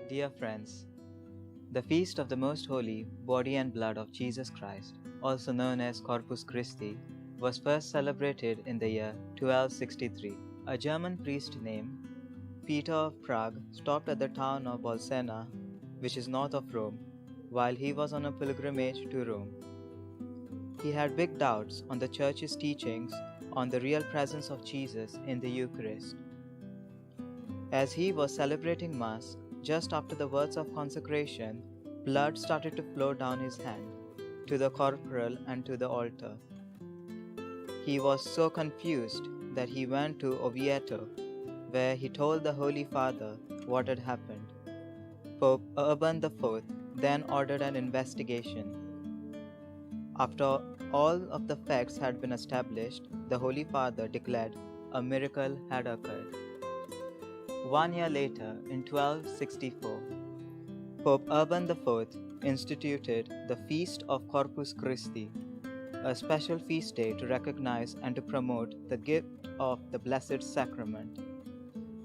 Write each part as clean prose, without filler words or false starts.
Dear friends, the Feast of the Most Holy Body and Blood of Jesus Christ, also known as Corpus Christi, was first celebrated in the year 1263. A German priest named Peter of Prague stopped at the town of Bolsena, which is north of Rome, while he was on a pilgrimage to Rome. He had big doubts on the Church's teachings on the real presence of Jesus in the Eucharist. As he was celebrating Mass, just after the words of consecration, blood started to flow down his hand, to the corporal and to the altar. He was so confused that he went to Orvieto, where he told the Holy Father what had happened. Pope Urban IV then ordered an investigation. After all of the facts had been established, the Holy Father declared a miracle had occurred. 1 year later, in 1264, Pope Urban IV instituted the Feast of Corpus Christi, a special feast day to recognize and to promote the gift of the Blessed Sacrament.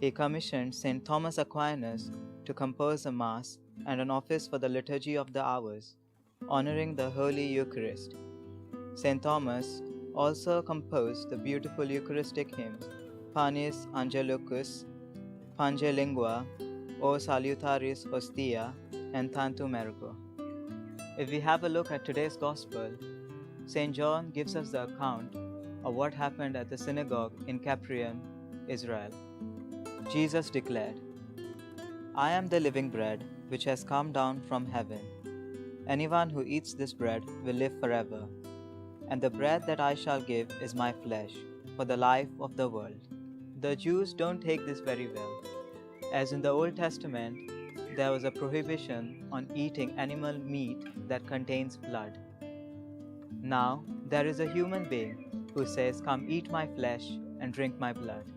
He commissioned St. Thomas Aquinas to compose a Mass and an office for the Liturgy of the Hours, honoring the Holy Eucharist. St. Thomas also composed the beautiful Eucharistic hymns Panis Angelicus, Pange Lingua, O Salutaris Hostia, and Tantum Ergo. If we have a look at today's Gospel, St. John gives us the account of what happened at the synagogue in Capernaum, Israel. Jesus declared, "I am the living bread which has come down from heaven. Anyone who eats this bread will live forever. And the bread that I shall give is my flesh, for the life of the world." The Jews don't take this very well, as in the Old Testament, there was a prohibition on eating animal meat that contains blood. Now, there is a human being who says, "Come eat my flesh and drink my blood."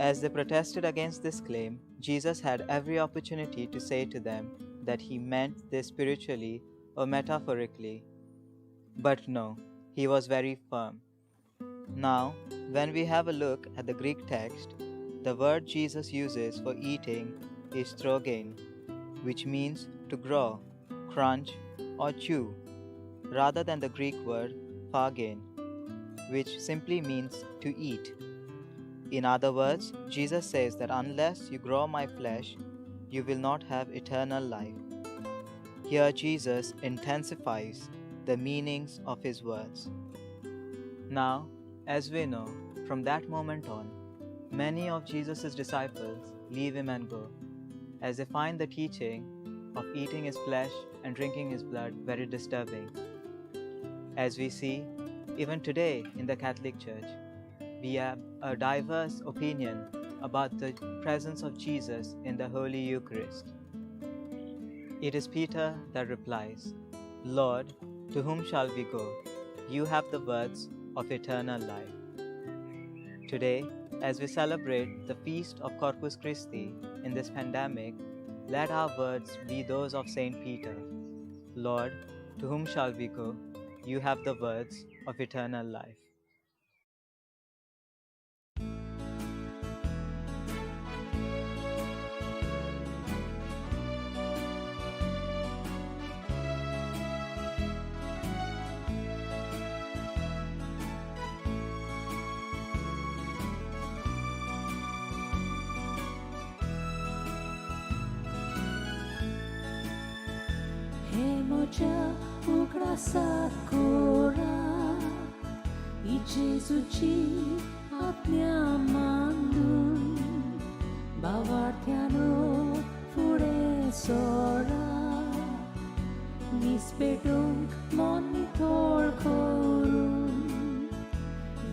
As they protested against this claim, Jesus had every opportunity to say to them that he meant this spiritually or metaphorically. But no, he was very firm. Now, when we have a look at the Greek text, the word Jesus uses for eating is trogein, which means to grow, crunch, or chew, rather than the Greek word phagein, which simply means to eat. In other words, Jesus says that unless you grow my flesh, you will not have eternal life. Here Jesus intensifies the meanings of his words. Now, as we know, from that moment on, many of Jesus' disciples leave him and go, as they find the teaching of eating his flesh and drinking his blood very disturbing. As we see, even today in the Catholic Church, we have a diverse opinion about the presence of Jesus in the Holy Eucharist. It is Peter that replies, "Lord, to whom shall we go? You have the words of eternal life." Today, as we celebrate the Feast of Corpus Christi in this pandemic, let our words be those of St. Peter. Lord, to whom shall we go? You have the words of eternal life. उगडासा जेजूची आज्ञा मानून भावार्थ्यानो फुडें सोडा निस्पेटूंक मन नितळ करून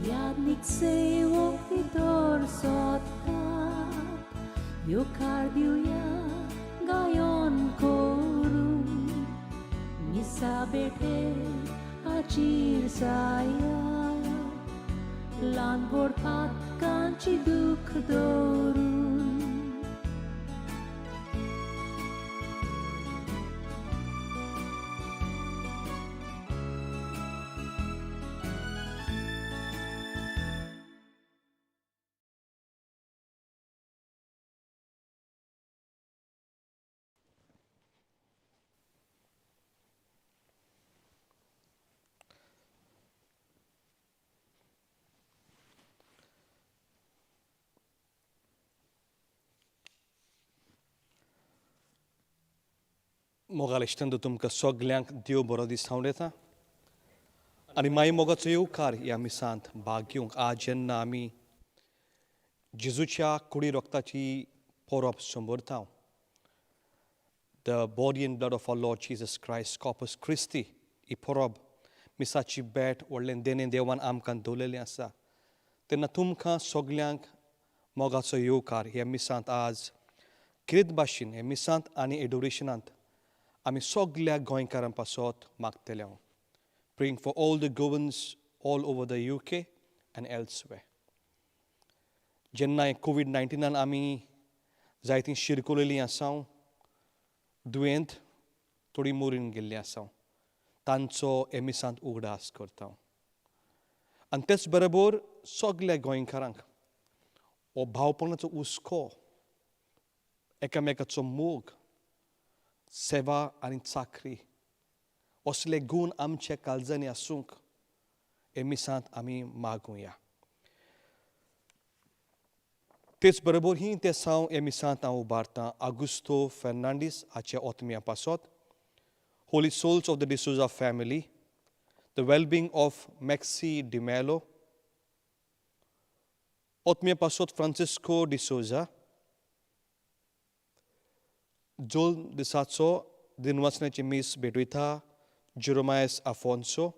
यादनीक सेवक भितर सोदतात येवकार दिवया गायन करून मिसा बेटे आचीर जाया ल्हान व्हड पातकांची दुख दवरून. मोगाल इश्टांनो, तुमकां सगल्यांक देव बरो दीस हांव येता आनी माई मोगाचो येवकार ह्या मिसांत भाग घेवंक. आज जेन्ना आमी जेजूच्या कुडी रक्ताची परब संबरता, the body and blood of our Lord Jesus Christ, Corpus Christi, ही परब मिसाची भेट व्हडलें देणें देवान आमकां दवरलेलें आसा, तेन्ना तुमकां सगल्यांक मोगाचो येवकार ह्या मिसांत. आज किरेत भाशेन ह्या मिसांत आनी एडोरेशनांत आमी सगल्या गोंयकारां पासत मागतले हांव, praying for all the Goans all over the UK and elsewhere. जेन्ना हे कोवीड 19नान आमी जायतीं शिरकवलेलीं आसा, दुयेंत थोडीं मरून गेल्लीं आसा, तांचो हे मिसांत उगडास करता आनी तेच बरोबर सगल्या गोंयकारांक हो भावपणाचो हुस्को, एकामेकाचो मोग, सेवा आनी चाकरी असले गूण आमच्या काळजांनी आसूंक हे मिसांत आमी मागुया. तेच बरोबर ही ते साव हे मिसांत हांव उबारतां आगुस्तो फेर्नांडीस हाच्या ओतम्या पासत, holy souls of the D'Souza family, the wellbeing of Maxi D'Mello, ओतम्या पासत फ्रांसिस्को डिसोजा, जोल दिसाचो दिनवासण्याची मीस भेटयता जेरोमायस आफोन्सो,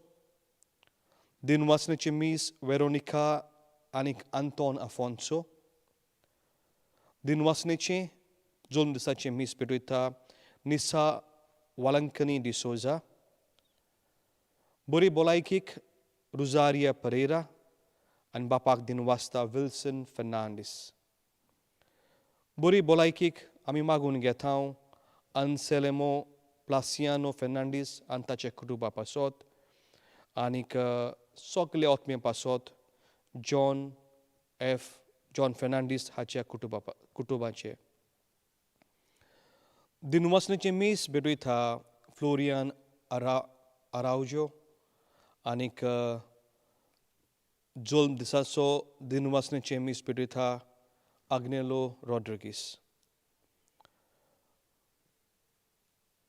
दिनवासण्याची मीस वेरोनिका आनी आंतोन आफोन्सो, दिनवासनेचे जोल दिसाचे मीस भेटयता निसा वालंकनी डिसोजा, बरी भलायकीक रुजारिया परेरा आनी बापाक दिनवासता विल्सन फेर्नांडीस. बरी भलायकीक आमी मागून घेता अनसेलेमो प्लासियानो फेर्नांडीस आनी ताच्या कुटुंबा पासत आनीक सगले ओतमे पासत जॉन एफ जॉन फेर्नांडीस हाच्या कुटुंबाचे. दिनवासनेचे मीस भेटयता फ्लोरियन आरावजो आनीक जोल्म दिसाचो दिनवासनेचे मीस भेटयता आग्नेलो रॉड्रिगीस.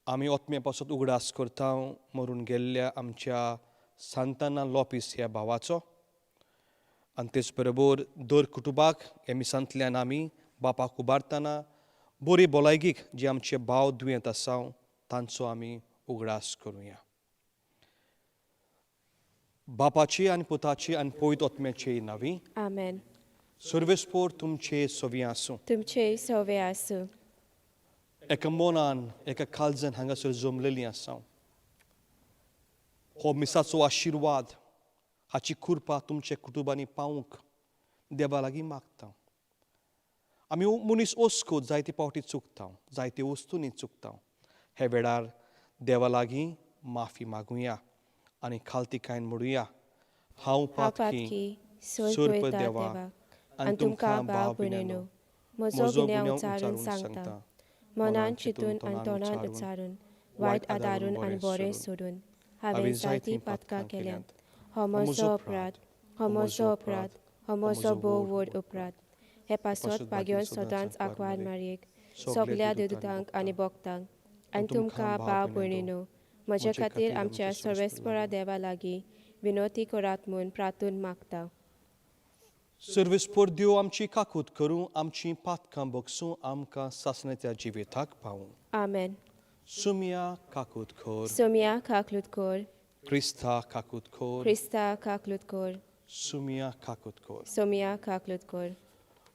आमी ओतमे पासत उगडास करता मरून गेल्ल्या आमच्या सांताना लोपीस ह्या भावाचो आनी तेच बरोबर दर कुटुंबाक ह्या मिसांतल्यान आमी बापाक उबारतना बरी भलायकीक जे आमचे भाव दुयेंत आसा तांचो आमी उगडास करुया. बापाची आनी पुताची आनी पवित्र ओतम्याची नांवी. आमेन. सर्वेस्पोर तुमचे सवी आसूं. तुमचे सवे आसूं. एका मनान एका काळजान हांगासर जमलेलीं आसा. हो मिसाचो आशिर्वाद हाची कृपा तुमच्या कुटुंबांनी पावूंक देवा लागीं मागता. आमी मनीस ओस्कोत जायते पावटी चुकता, जायते वस्तूंनी चुकता. हे वेळार देवा लागीं माफी मागुया आनी खालतीकायन म्हणुया, हांव हांव पातकी पातकी सोर्प सोर्प देवा देवा आनी तुमकां भाव भयणीनो म्हजो गुन्यांव उच्चारून सांगता, मनान चिंतून आनी तोंडान उच्चारून, वायट आदारून आनी बरें सोडून हांवें जायतीं पातकां केल्यांत. हो म्हजो अपराध, हो म्हजो अपराध, हो म्हजो भोव व्हड अपराध. हे पासत भाग्योन सदांच आंकवार मारयेक, सगल्या देवदूतांक आनी भक्तांक आनी तुमकां भाव भयणीनो म्हजे खातीर आमच्या सर्वेस्परा देवा लागीं विनवती करात म्हूण प्रार्थून मागता. सर्वेस्पोर देव आमची काकूत करूं, आमची पातकां बगसूं, आमकां सासणाच्या जिविताक पावूं. आमेन. सुमिया काकूत कर. सोमिया काकलूत कर. क्रिस्ता काकूत कर. क्रिस्ता काकलूत कर. सुमिया काकूत कर. सोमिया काकलूत कर.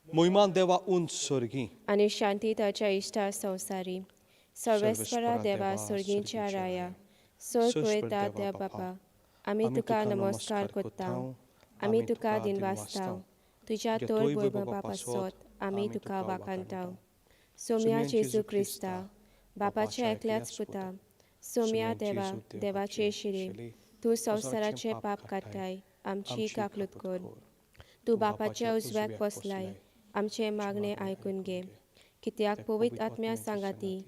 मोहिमान देवा उंच स्वर्गी आनी शांती ताच्या इश्टा संवसारी. सर्वेस्परा देवा सर्गींच्या राया, सोय पळयता त्या बापा, आमी तुका नमस्कार करता, आमी तुका दिनवासता. तुज्या तोर वैभवा पासत आमी तुका वाखाणता. सोम्या जेजू क्रिस्ता, बापाच्या एकल्याच पुता, सोम्या देवा देवाचे शिरे, तूं संवसाराचे पाप काडटाय, आमची काकलूत कर. तूं बापाच्या उजव्याक बसलाय, आमचें मागणें आयकून घे. कित्याक पवित्र आत्म्या सांगाती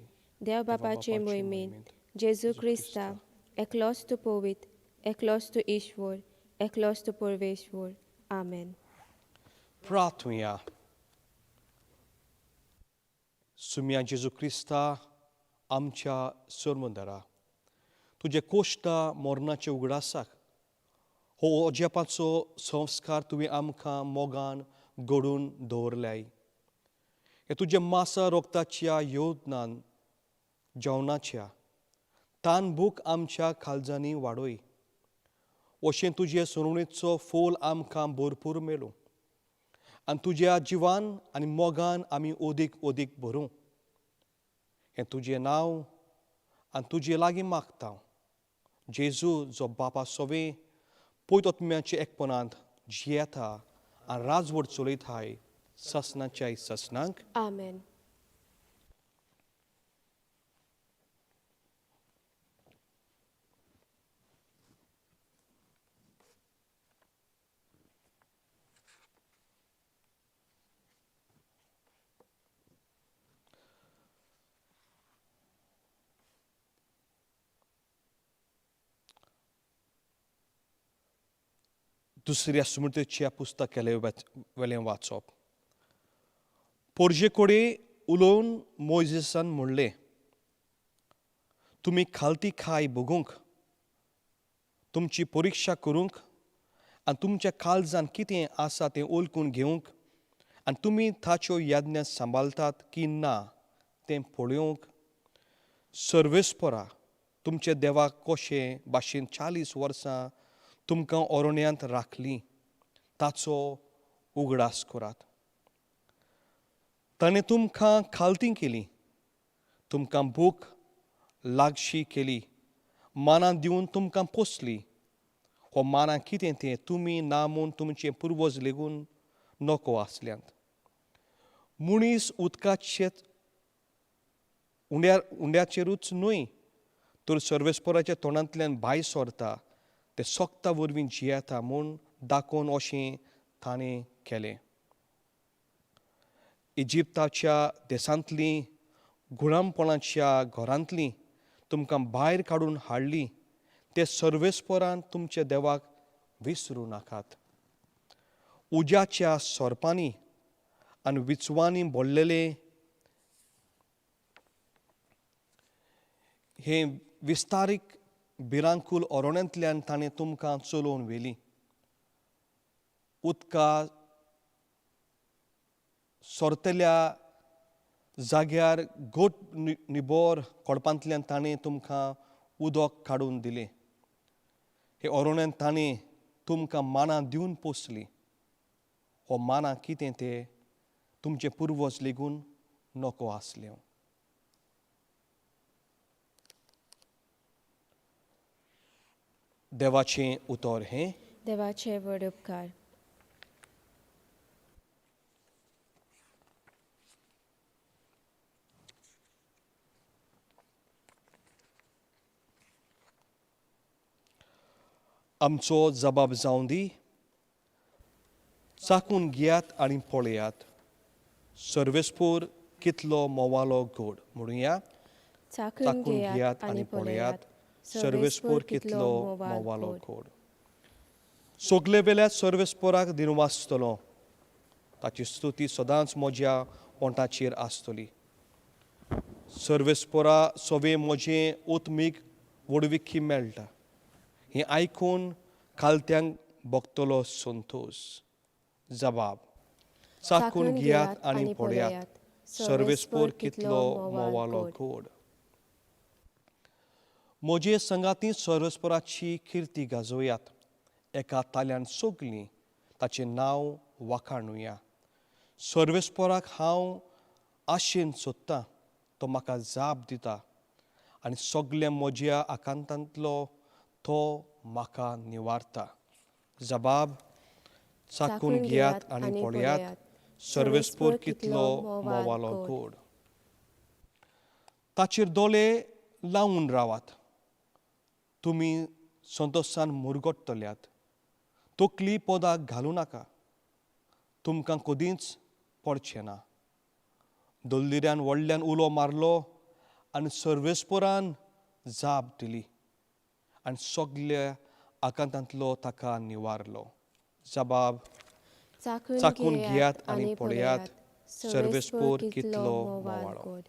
देव बापाचे मोहिमेंत जेजू क्रिस्ता, एकलोच तूं पवित्र, एकलोच तूं ईश्वर, एकलोच तूं परमेश्वर. आमेन. प्रार्थुया. सुमिया जेजू क्रिस्ता, आमच्या सरमंदरा, तुजे कोश्टा मरणाचे उगडासाक हो अजापाचो संस्कार तुवें आमकां मोगान घडोवन दवरल्याय. हे तुज्या मासा रोगताच्या योगदान जेवणाच्या तान भूक आमच्या खालजांनी वाडय, अशें तुजे सुनावणेचो फोल आमकां भरपूर मेळूं आनी तुज्या जिवान आनी मोगान आमी ओदीक ओदीक भरूं. हें तुजें नांव आनी तुजे लागीं मागता, जेजू जो बापा सोवे पयत आत्म्याच्या एकपणांत जियेता आनी राजवट चलयताय ससनाच्या ससनांक. आमेन. दुसऱ्या स्मृतीच्या पुस्तकाले वेलें वाचप. पोरजे कडेन उलोवन मोयजेसान म्हणलें, तुमी खालती खाय बगूंक, तुमची परिक्षा करूंक आनी तुमच्या काळजान कितें आसा तें ओळखून घेवंक आनी तुमी ताच्यो याज्ञा सांबाळटात की ना तें पळोवंक सर्वेस्परा तुमच्या देवाक कशें भाशेन 40 वर्सां तुमकां ओरण्यांत राखली ताचो उगडास करात. ताणें तुमकां खालती केली, तुमकां भूक लागशी केली, मानां दिवन तुमकां पोसली. हो मानां कितें तें तुमी ना म्हूण तुमचे पुर्वज लेगून नको आसल्यांत. मनीस उदकाचे उंड्याचेरूच न्हय तर सर्वेस्पराच्या तोंडांतल्यान भायर सरता ते सोगता वरवीं जियेता म्हूण दाखोवन अशें ताणें केलें. इजिप्ताच्या देशांतलीं गुलामपणाच्या घरांतलीं तुमकां भायर काडून हाडली ते सर्वेस्परान तुमच्या देवाक विसरूं नाकात. उज्याच्या सोरपांनी आनी विचवांनी भरलेले हे विस्तारीक भिरांकूल ओरण्यांतल्यान ताणें तुमकां चलोवन व्हेली. उदका सोरतल्या जाग्यार गोट निबोर कोडपांतल्यान ताणें तुमकां उदक काडून दिलें. हे ओरण्यांत ताणें तुमकां मानां दिवन पोसली. हो मानां कितें तें तुमचे पुर्वज लेगून नको आसलें. देवाचें उतर हें. देवाचे व्हड उपकार. आमचो जबाब जावं दी. चाकून घेयात आनी पळयात सर्वेस्पोर कितलो मोवालो गोड. म्हणुया, चाकून घेयात आनी पळयात सर्वेस्पोर कितलो मोवालो गोड. सगले वेल्या सर्वेस्पोराक दिनवासतलो, ताची स्तुती सदांच म्हज्या ओंठाचेर आसतली. सर्वेस्पोरा सवे म्हजें ओत्मीक व्हडविकी मेळटा, हें आयकून खालत्यांक भोगतलो संतोश. जबाब, चाकून घेयात आनी पळयात सर्वेस्पोर कितलो मोवालो गोड. म्हजे संगाती सर्वेस्पोराची किर्ती गाजोवयात, एका ताल्यान सगलीं ताचें नांव वाखाणुया. सर्वेस्पोराक हांव आशेन सोदतां, तो म्हाका जाप दिता आनी सगल्या म्हज्या आकांतांतलो तो म्हाका निवारता. जबाब, चाकून घेयात आनी पळयात सर्वेस्पोर कितलो मोवालो गोड. ताचेर दोळे लावन रावात, तुमी संतोशान मुरगट्टल्यात. तकली पदाक घालूं नाका, तुमकां कदींच पडचें ना. दल्दिऱ्यान व्हडल्यान उलो मारलो आनी सर्वेस्पोरान जाप दिली आनी सगल्या आकांतांतलो ताका निवारलो. जबाब, चाकून घेयात आनी पळयात सर्वेस्पोर कितलो मोवाळो.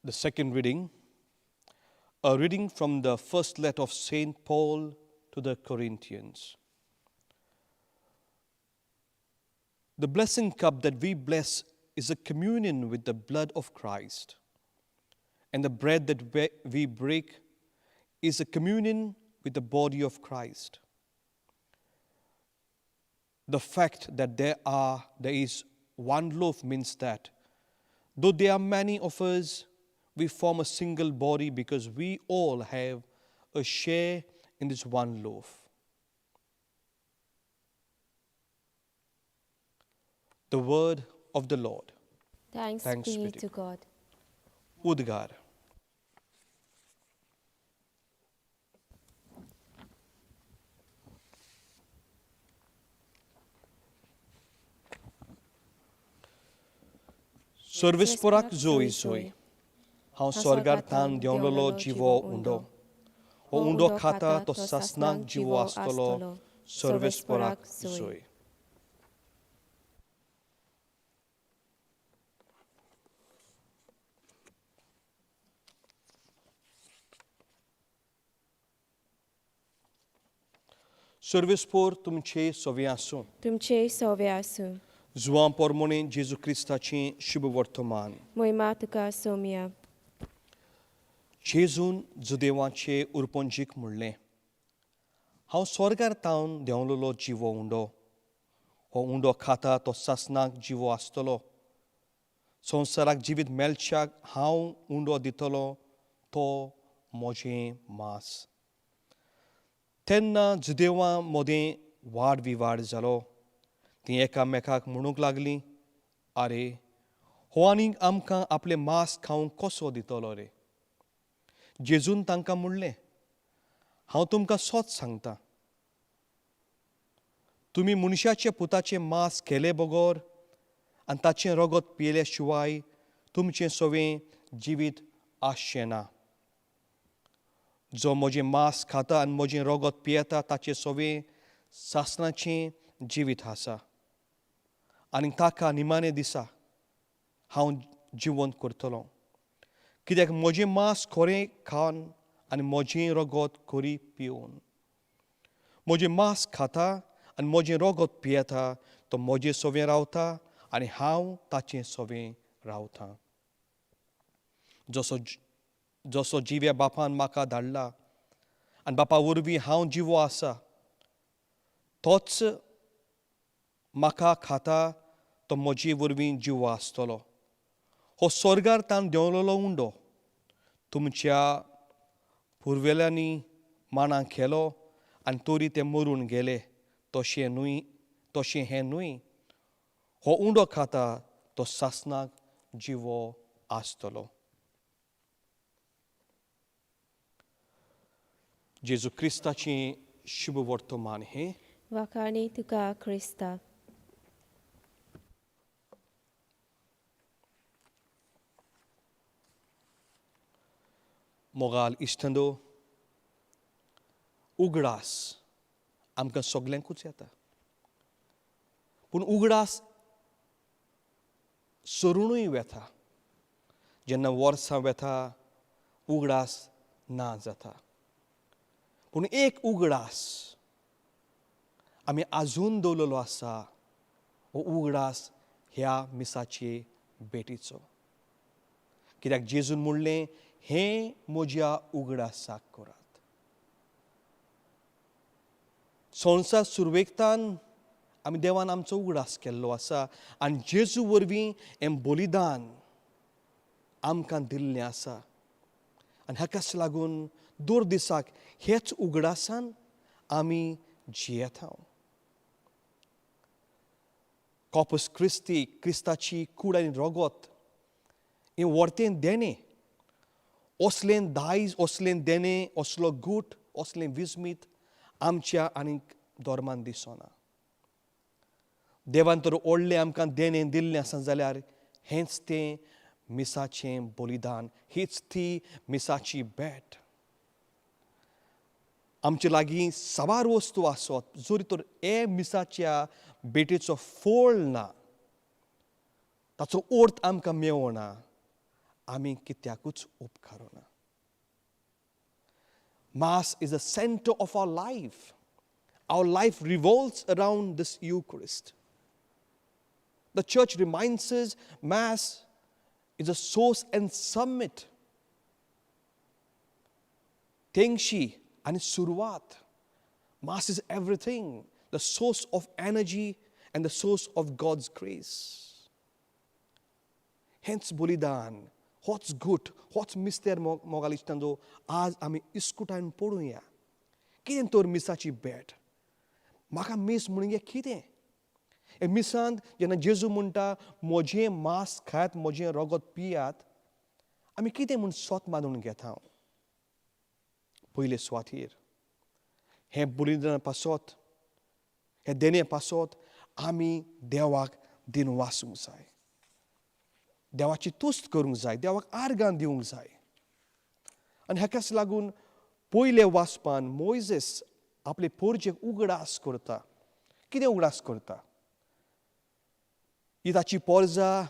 The second reading, a reading from the first letter of St. Paul to the Corinthians. The blessing cup that we bless is a communion with the blood of Christ, and the bread that we break is a communion with the body of Christ. The fact that there is one loaf means that though there are many of us, we form a single body because we all have a share in this one loaf. The word of the Lord. Thanks be to God. Udgar. सर्वेस्पराक जोय जोय हांव स्वर्गार थावन देंवलेलो जिवो उंडो, हो उंडो खाता तो सासनाक जिवो आसतलो. सर्वेस्पराक जोय. सर्वेस्पोर तुमचे सोवे आसूं. तुमचे सोवे आसूं. जुवां पोरमोणे जेजू क्रिस्ताचें शुभ वर्तमान. मोहिमा तुका सोम्या. जेजून जुदेवाचे उरपंजीक म्हणलें, हांव स्वर्गार तावन देंवलेलो जिवो उंडो, हो उंडो खाता तो सासनाक जिवो आसतलो. संवसाराक जिवीत मेळच्याक हांव उंडो दितलो तो म्हजें मांस. तेन्ना जुदेवां मदें वाद विवाद जालो. तीं एकामेकाक म्हणूंक लागलीं, आरे हो आनीक आमकां आपलें मांस खावंक कसो दितलो रे? जेजून तांकां म्हणलें, हांव तुमकां सोच सांगता, तुमी मनशाच्या पुताचें मांस केले बगर आनी ताचें रगत पियेले शिवाय तुमचें सवें जिवीत आसचें ना. जो म्हजें मांस खाता आनी म्हजें रगत पियेता ताचें सवें सासणाचें जिवीत आसा आनी ताका निमाणे दिसा हांव जिवंत करतलो. कित्याक म्हजें मांस खोरें खावन आनी म्हजें रगत खोरी पिवन, म्हजें मांस खाता आनी म्हजें रगत पियेता तो म्हजें सवें रावता आनी हांव ताचें सवें रावता. जसो जसो जिव्या बापान म्हाका धाडला आनी बापा वरवीं हांव जिवो आसा, तोच म्हाका खाता तो म्हजे वरवीं जिवो आसतलो. हो स्वर्गार तान देंवलेलो उंडो तुमच्या पुर्वेल्यांनी माणां केलो आनी तरी ते मरून गेले, तशें न्हय, तशें हें न्हय. हो उंडो खाता तो सासणाक जिवो आसतलो. जेजू क्रिस्ताचें शुभ वर्तमान हें. वाखाणी तुका क्रिस्ता. मोगाल इश्टंदो, उगडास आमकां सगल्यांकूच येता, पूण उगडास सरुणूय वेता. जेन्ना वर्सां वेता उगडास ना जाता, पूण एक उगडास आमी आजून दवरलेलो आसा, हो उगडास ह्या मिसाचे भेटीचो. कित्याक जेजून म्हणलें, हें म्हज्या उगडासाक करात. संवसार सुरवेकतान आमी देवान आमचो उगडास केल्लो आसा आनी जेजू वरवीं हें बलिदान आमकां दिल्लें आसा आनी हाकाच लागून दर दिसाक हेच उगडासान आमी जियेता. कॉर्पस क्रिस्ती, क्रिस्ताची कूड आनी रगत हें वर्तें देणें, असलें दायज, असलें देणें, असलो गूट, असलें विस्मीत आमच्या आनीक धर्मान दिसना. देवान तर व्हडलें आमकां देणें दिल्लें आसा जाल्यार हेंच तें मिसाचें बलिदान, हीच ती मिसाची भेट. आमचे लागीं साबार वस्तू आसत जरी तर हे मिसाच्या भेटेचो फोळ ना, ताचो अर्थ आमकां मेवना, आमी कित्याकूच उपकारना. Mass is the center of our life. Our life revolves around this Eucharist. The church reminds us Mass is a source and summit. तेंगशी आनी सुरवात. Mass is everything, the source of energy and the source of God's grace. हेंच बलिदान, होच गुट, होच मिस्तेर मोगाल इश्टांचो आज आमी इस्कुटान पडुया. कितें तर मिसाची भेट? म्हाका मीस म्हणगे कितें? हे मिसांत जेन्ना जेजू म्हणटा म्हजें मांस खायात, म्हजें रगत पियात, आमी कितें म्हूण सोत मानून घेता? पयले सुवातेर हें बलिदाना पासत, हें देणे पासत आमी देवाक दिनवासूंक जाय, देवाची तुस्त करूंक जाय, देवाक आर्गां दिवंक जाय. आनी हाकाच लागून पयले वाचपान मोयजेस आपले पोरजेक उगडास करता. कितें उगडास करता? ही ताची पोरजा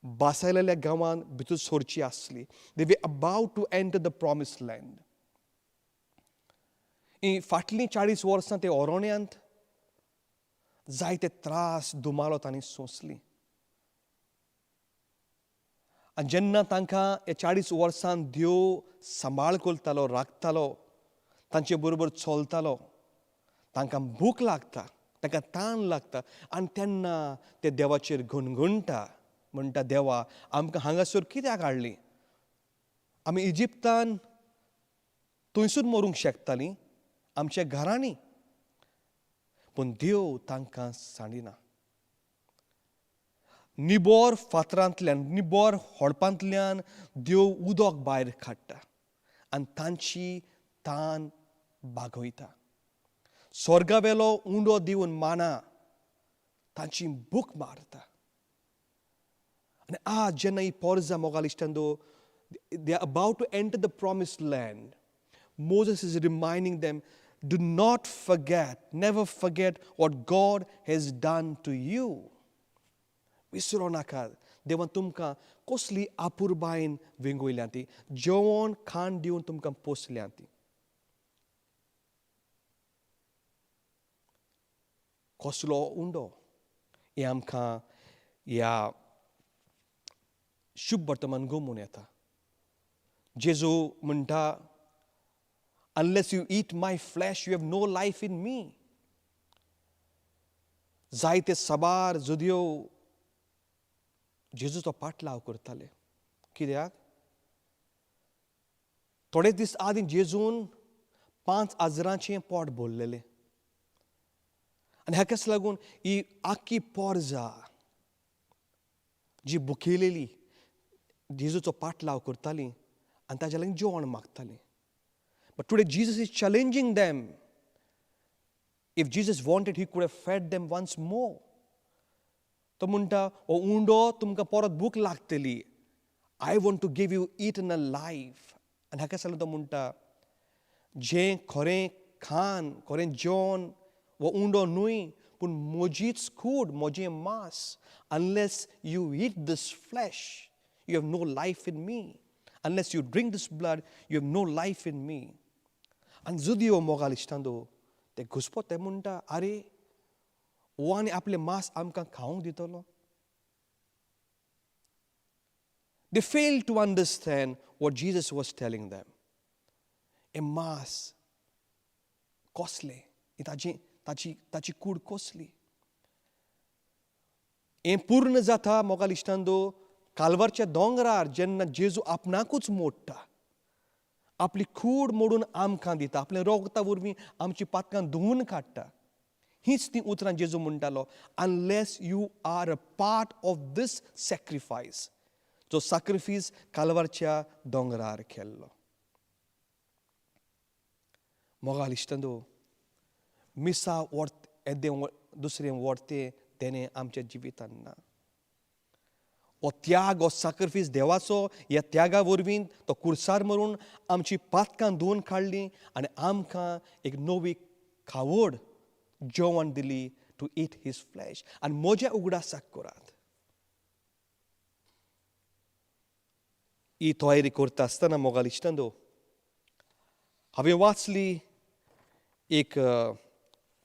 बासायलेल्या गांवांत भितर सरची आसली. They were about to enter the promised land. ही फाटलीं 40 वर्सां ते ओरोण्यांत जायते त्रास दुमालो तांणी सोंसली. आनी जेन्ना तांकां ह्या 40 वर्सां देव सांबाळ करतालो, राखतालो, तांचे बरोबर चलतालो, तांकां भूक लागता, तांकां ताण लागता आनी तेन्ना ते देवाचेर गणगणटा, म्हणटा देवा आमकां हांगासर कित्याक हाडली? आमी इजिप्तान थंयसून मरूंक शकतालीं आमच्या घरांनी. पूण देव तांकां सांडिना. निबोर फातरांतल्यान, निबोर होडपांतल्यान देव उदक भायर काडटा आनी तांची तान भागयता. स्वर्गावेलो उंडो दिवन माना तांची भूक मारता. आनी आज जेन्ना ही पोरजा मोगाल इश्टांदो, they are about to enter the promised land, Moses is reminding them, do not forget, never forget what God has done to you. विसरो नाका देवान तुमकां कसली आपुरबायन वेंगयल्या ती, जेवण खाण दिवन तुमकां पोसल्या ती. कसलो उंडो हें आमकां ह्या शुभ वर्तमान गोमून येता. जेजू म्हणटा, unless you eat my flesh you have no life in me. जायते साबार जुदयो जेजूचो पाटलाव करताले. कित्याक? थोडे दीस आदीं जेजून 5,000 पोट भरलेलें आनी हाकाच लागून ही आख्खी पोरजा जी भुकेलेली जेजूचो पाटलाव करताली आनी ताज्या लागीं जेवण मागताली. But today Jesus is challenging them. If Jesus wanted, he could have fed them once more. तो म्हणटा हो उंडो तुमकां परत भूक लागतली. I want to give you eternal life. आनी हाका लागून तो म्हणटा जें खरें खाण, खरें जेवण हो उंडो न्हय, पूण म्हजीच कूड, म्हजें मांस. Unless you eat this flesh you have no life in me. Unless you drink this blood you have no life in me. आनी जुदियो मोगाल इश्टांदो ते घुसपोते म्हणटा आरे हो आनी आपलें मांस आमकां खावंक दितलो. They failed to understand what Jesus was telling them. हें मांस कसलें, ताची ताची ताची कूड कसली? हें पूर्ण जाता मोगाल इश्टांदो कालवारच्या दोंगरार जेन्ना जेजू आपणाकूच मोडटा, आपली कूड मोडून आमकां दिता, आपल्या रोगता वरवीं आमची पातकां धुवून काडटा. हीच ती उतरां जेजू म्हणटालो, unless you are a part of this sacrifice, जो sacrifice कालवारच्या दोंगरार केल्लो. मोगाल इश्टांदो, मिसा व्हर येदें दुसरें व्हरतें तेणें आमच्या जिवितान ना. हो त्याग, हो sacrifice देवाचो, ह्या त्यागा वरवीं तो कुर्सार मरून आमची पातकां धुवन काडली आनी आमकां एक नवी खावड जेवण दिली, टू ईट his flash. आनी म्हज्या उगडासाक करात. ही तयारी करता आसतना मोगाल इश्टांनो, हांवें वाचली एक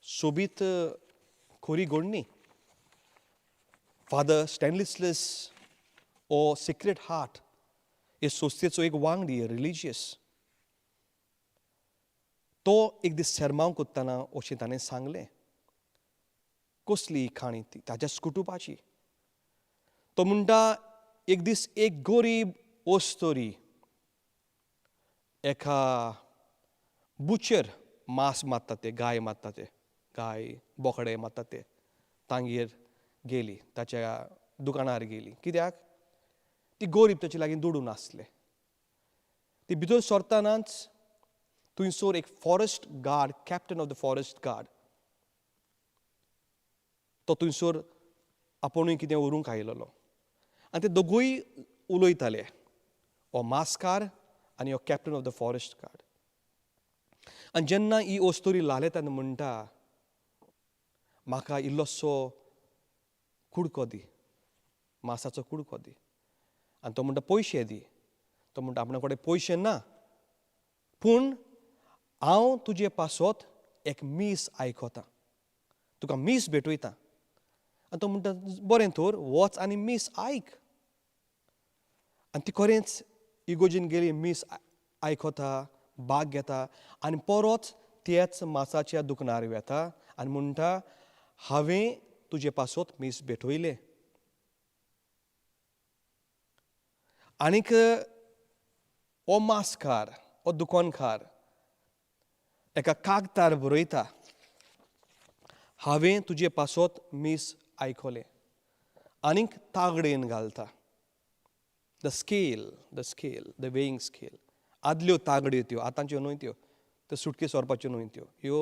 सोबीत खोरी घडणी. फादर स्टॅनलिसलस ओ सेक्रेड हार्ट हे संस्थेचो एक वांगडी, रिलिजियस, तो एक दीस शेरमांव करतना अशें ताणें सांगलें. कसली ही काणी ती ताज्याच कुटुंबाची. तो म्हणटा, एक दीस एक गरीब ओस्तोरी एका बुचर, मांस मारता ते, गाय मारता ते, गाय बोकडे मारता ते, तांगेर गेली, ताच्या दुकानार गेली. कित्याक ती गरीब, ताचे लागीं दुडू नासले. ती भितर सरतनाच थंयसर एक forest guard, captain of the forest guard, तो थंयसर आपुणूय कितें व्हरूंक आयलेलो आनी ते दोगूय उलयताले, हो मास्कार आनी हो captain of the forest guard. आनी जेन्ना ही अस्तोरी लालेता म्हणटा, म्हाका इल्लोसो कुडको दी, मासाचो कुडको दी. आनी तो म्हणटा, पयशे दी. तो म्हणटा, आपणा कडेन पयशे ना, पूण हांव तुजे पासत एक मीस आयकता, तुका मीस भेटयता. आनी तो म्हणटा, बरें तर वच आनी मीस आयक. आनी ती खरेंच इगोजीन गेली, मीस आयकता, भाग घेता आनी परत त्याच मासाच्या दुकानार वेता आनी म्हणटा, हांवें तुजे पासत मीस भेटयलें. आनीक हो मास्कार, हो दुकानकार एका कागदार बरयता, हांवें तुजे पासत मीस आयकलें, आनीक तागडेन घालता. The scale, the scale, the weighing scale, आदल्यो तागड्यो त्यो, आतांच्यो न्हय त्यो, त्यो सुटकेस व्हरपाच्यो न्हय त्यो, ह्यो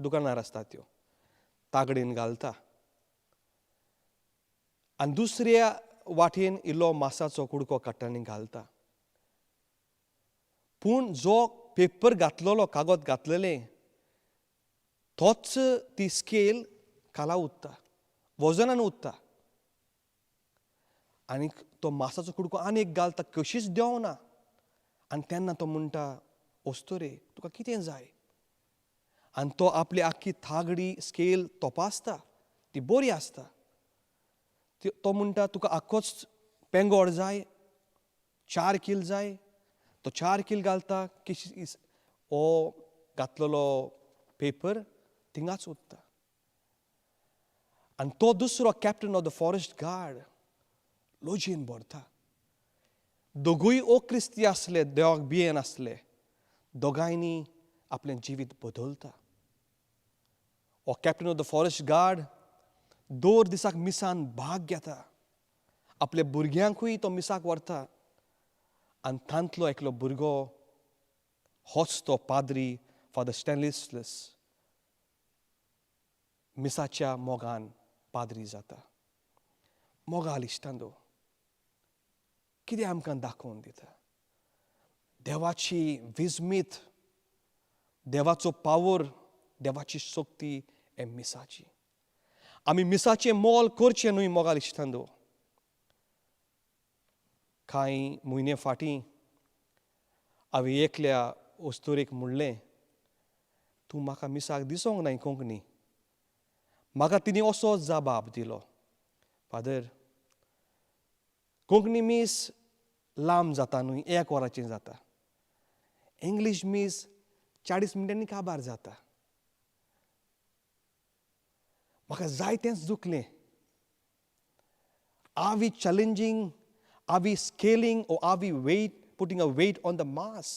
दुकानार आसता त्यो, तागडेन घालता. आनी दुसऱ्या वाटेन इल्लो मासाचो कुडको काडटा आनी घालता. पूण जो पेपर घातलेलो, कागद घातलेलें, तोच ती स्केल खाला उत्ता, वजनान उत्ता. आनी तो मासाचो कुडको आनी एक घालता, कशीच देंवना. आनी तेन्ना तो म्हणटा, अस्तोरे तुका कितें जाय? आनी तो आपली आख्खी थागडी स्केल तपासता, ती बरी आसता. तो म्हणटा, तुका आख्खोच पेंगोड जाय, 4 कील जाय. तो 4 कील घालता, की हो घातलेलो पेपर थिंगाच उत्ता. आनी तो दुसरो captain of the forest guard लजेन भरता. दोगूय ओ क्रिस्ती आसले, देवाक भियेन आसले, दोगांयनी आपलें जिवीत बदलता. हो captain of the forest guard दर दिसाक मिसान भाग घेता, आपल्या भुरग्यांकूय तो मिसाक व्हरता. आनी तांतलो एकलो भुरगो होच तो पाद्री फादर स्टॅनलिसलस मिसाच्या मोगान पाद्री जाता. मोगाल इश्टांदो, कितें आमकां दाखोवन दिता? देवाची विजमीत, देवाचो पावर, देवाची शक्ती हे मिसाची. आमी मिसाचें मोल करचें न्हय मोगाल इश्टांदो. कांय म्हयने फाटीं हांवें एकल्या अस्तोरेक म्हणलें, तूं म्हाका मिसाक दिसोंक नाय कोंकणी. म्हाका तिणें असो जबाब दिलो, फादर कोंकणी मीस लांब जाता न्हय, 1 वराचें जाता, इंग्लीश मीस 40 मिनटांनी काबार जाता. म्हाका जायतेंच दुखलें. Are we challenging? Are we scaling or are we weight, putting a weight on the mass?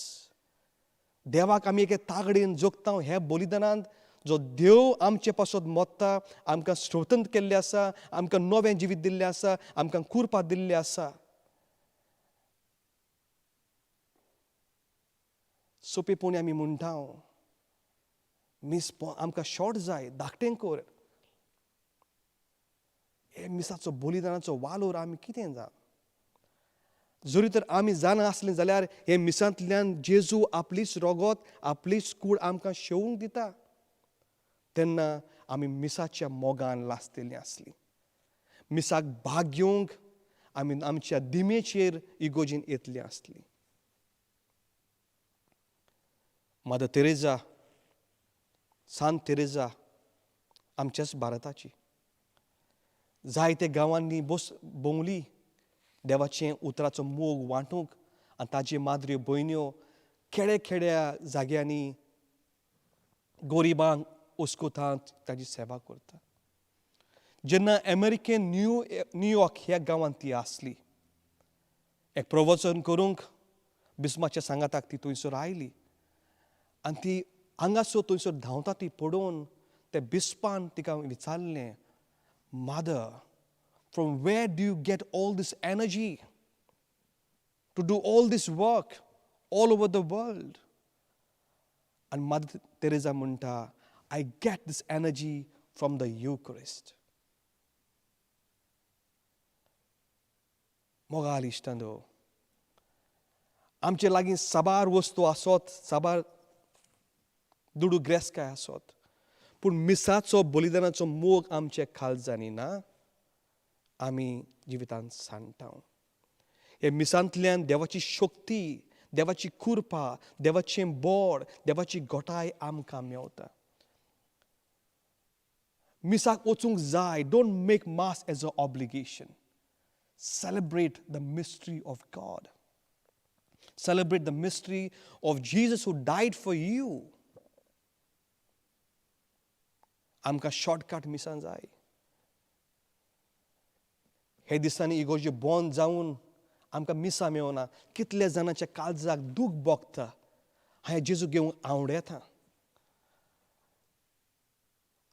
देवाक आमी एके तागडेन जोगता ह्या बलिदानांत, जो देव आमचे पासत मोत्ता, आमकां स्वतंत्र केल्लें आसा, आमकां नवें जिवीत दिल्लें आसा, आमकां कुरपा दिल्लें आसा. सोंपेपणी आमी म्हणटा, मीस आमकां शॉर्ट जाय, धाकटें कर. हे मिसाचो बलिदानाचो वालोर आमी कितें जाण? जरी तर आमी जाणा आसलीं जाल्यार हे मिसांतल्यान जेजू आपलीच रगत, आपलीच कूड आमकां शेवूंक दिता, तेन्ना आमी मिसाच्या मोगान लासतलीं आसलीं. मिसाक भाग घेवंक आमी आमच्या दिमेचेर इगोजीन येतली आसली. मदर तेरेजा, सांत तेरेजा आमच्याच भारताची, जायते गांवांनी बस भोंवली देवाचें उतराचो मोग वांटूंक आनी ताजे माद्र्यो भयण्यो खेड्या खेड्या जाग्यांनी गरिबांक ओस्कोतांत ताजी सेवा करता. जेन्ना अमेरिकेन न्यूयॉर्क ह्या गांवांत ती आसली, एक प्रवचन करूंक बिस्माच्या सांगाताक ती थंयसर आयली आनी ती हांगासर थंयसर धांवता ती पडोवन त्या बिस्पान तिका विचारलें, mother, from where do you get all this energy to do all this work all over the world? आनी मदर तेरेजा म्हणटा, I get this energy from the Eucharist. मोगाल इश्टांनो, आमचे लागीं साबार वस्तू आसत, साबार दुडू ग्रेसकाय आसत, पूण मिसाचो बलिदानाचो मोग आमचे काळजांनी ना, आमी जिवितांत सांडटा. हे मिसांतल्यान देवाची शक्ती, देवाची कृपा, देवाचें बोड, देवाची गोटाय आमकां मेवता. मिसाक वचूंक जाय. Don't make mass as a obligation. Celebrate the mystery of God. Celebrate the mystery of Jesus who died for you. आमकां शॉर्टकट मिसां जाय. हे दिसांनी इगोर्ज्यो बंद जावन आमकां मिसां मेवना. कितल्या जाणांच्या काळजाक दूख भोगता. हांवें जेजू घेवंक आवडेता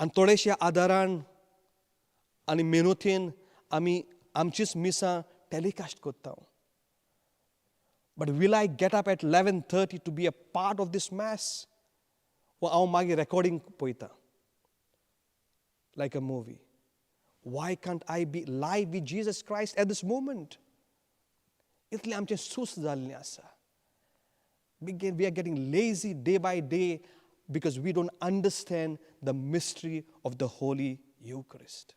आनी थोडेशे आदारान आनी मेहनतीन आमी आमचीच मिसां टेलिकास्ट करता. But will I get up at 11:30 to be a part of this mass? वा हांव मागीर रेकॉर्डिंग पळयता like a movie? Why can't I be live with Jesus Christ at this moment? इतलें आमचें सूस जाल्लें आसा. We are getting lazy day by day because we don't understand the mystery of the Holy Eucharist.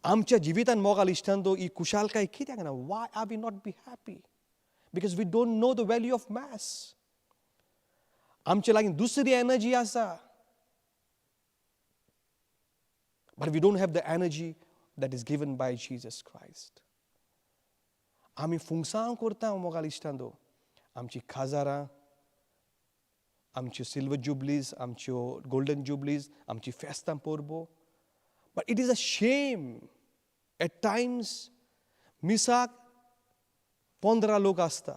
आमच्या जिवितान मोगाल इश्टांनो ही खुशालकाय कित्याक ना? Why are we not be happy? Because we don't know the value of mass. आमचे लागीं दुसरी energy आसा, but we don't have the energy that is given by Jesus Christ. आमी फुंगसांव करता मोगाल इश्टांनो, आमची खाजारां, आमच्यो सिल्वर जुबलीज, आमच्यो गोल्डन जुबलीज, आमची फेस्तां परबो. But it is a shame at times मिसाक 15 लोक आसता,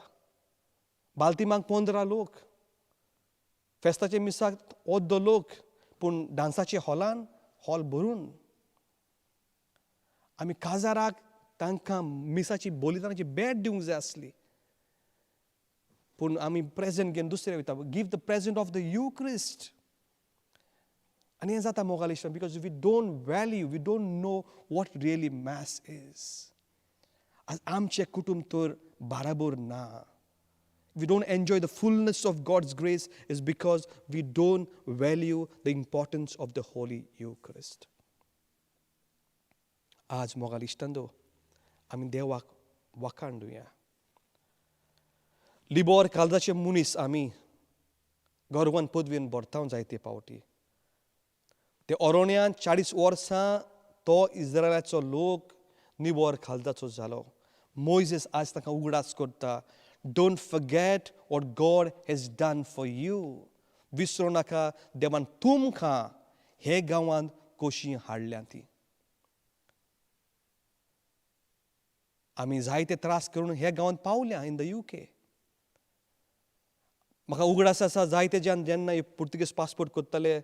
बाल्तीमाक 15 लोक, फेस्ताचे मिसाक अर्दो लोक, पूण डांसाचे हॉलान हॉल भरून आमी काजाराक तांकां मिसाची बलिदानाची भेट दिवंक जाय आसली, पूण आमी प्रेजेंट घेवन दुसरे वयता. Give the present of the Eucharist. आनी हें जाता मोगाल इश्टां because we don't value, we don't know what really mass is. आज आमचें कुटुंब तर बाराबोर ना. We don't enjoy the fullness of God's grace is because we don't value the importance of the Holy Eucharist. आज मोगाल इश्टांनो आमी देवाक वाखाण दिवया. लिबोर काळजाचे मनीस आमी गर्वान पदवेन भरता जायते पावटी. ते ओरोण्यान 40 वर्सां तो इस्रायलाचो लोक निबोर काळजाचो जालो. मोयजेस आज तांकां उगडास करता, don't forget what God has done for you. विसरूं नाका देवान तुमकां हे गांवांत कशी हाडल्या ती. आमी जायते त्रास करून ह्या गांवांत पावल्या इन the UK. म्हाका उगडास आसा जायते जाण जेन्ना पुर्तुगेज पासपोर्ट करताले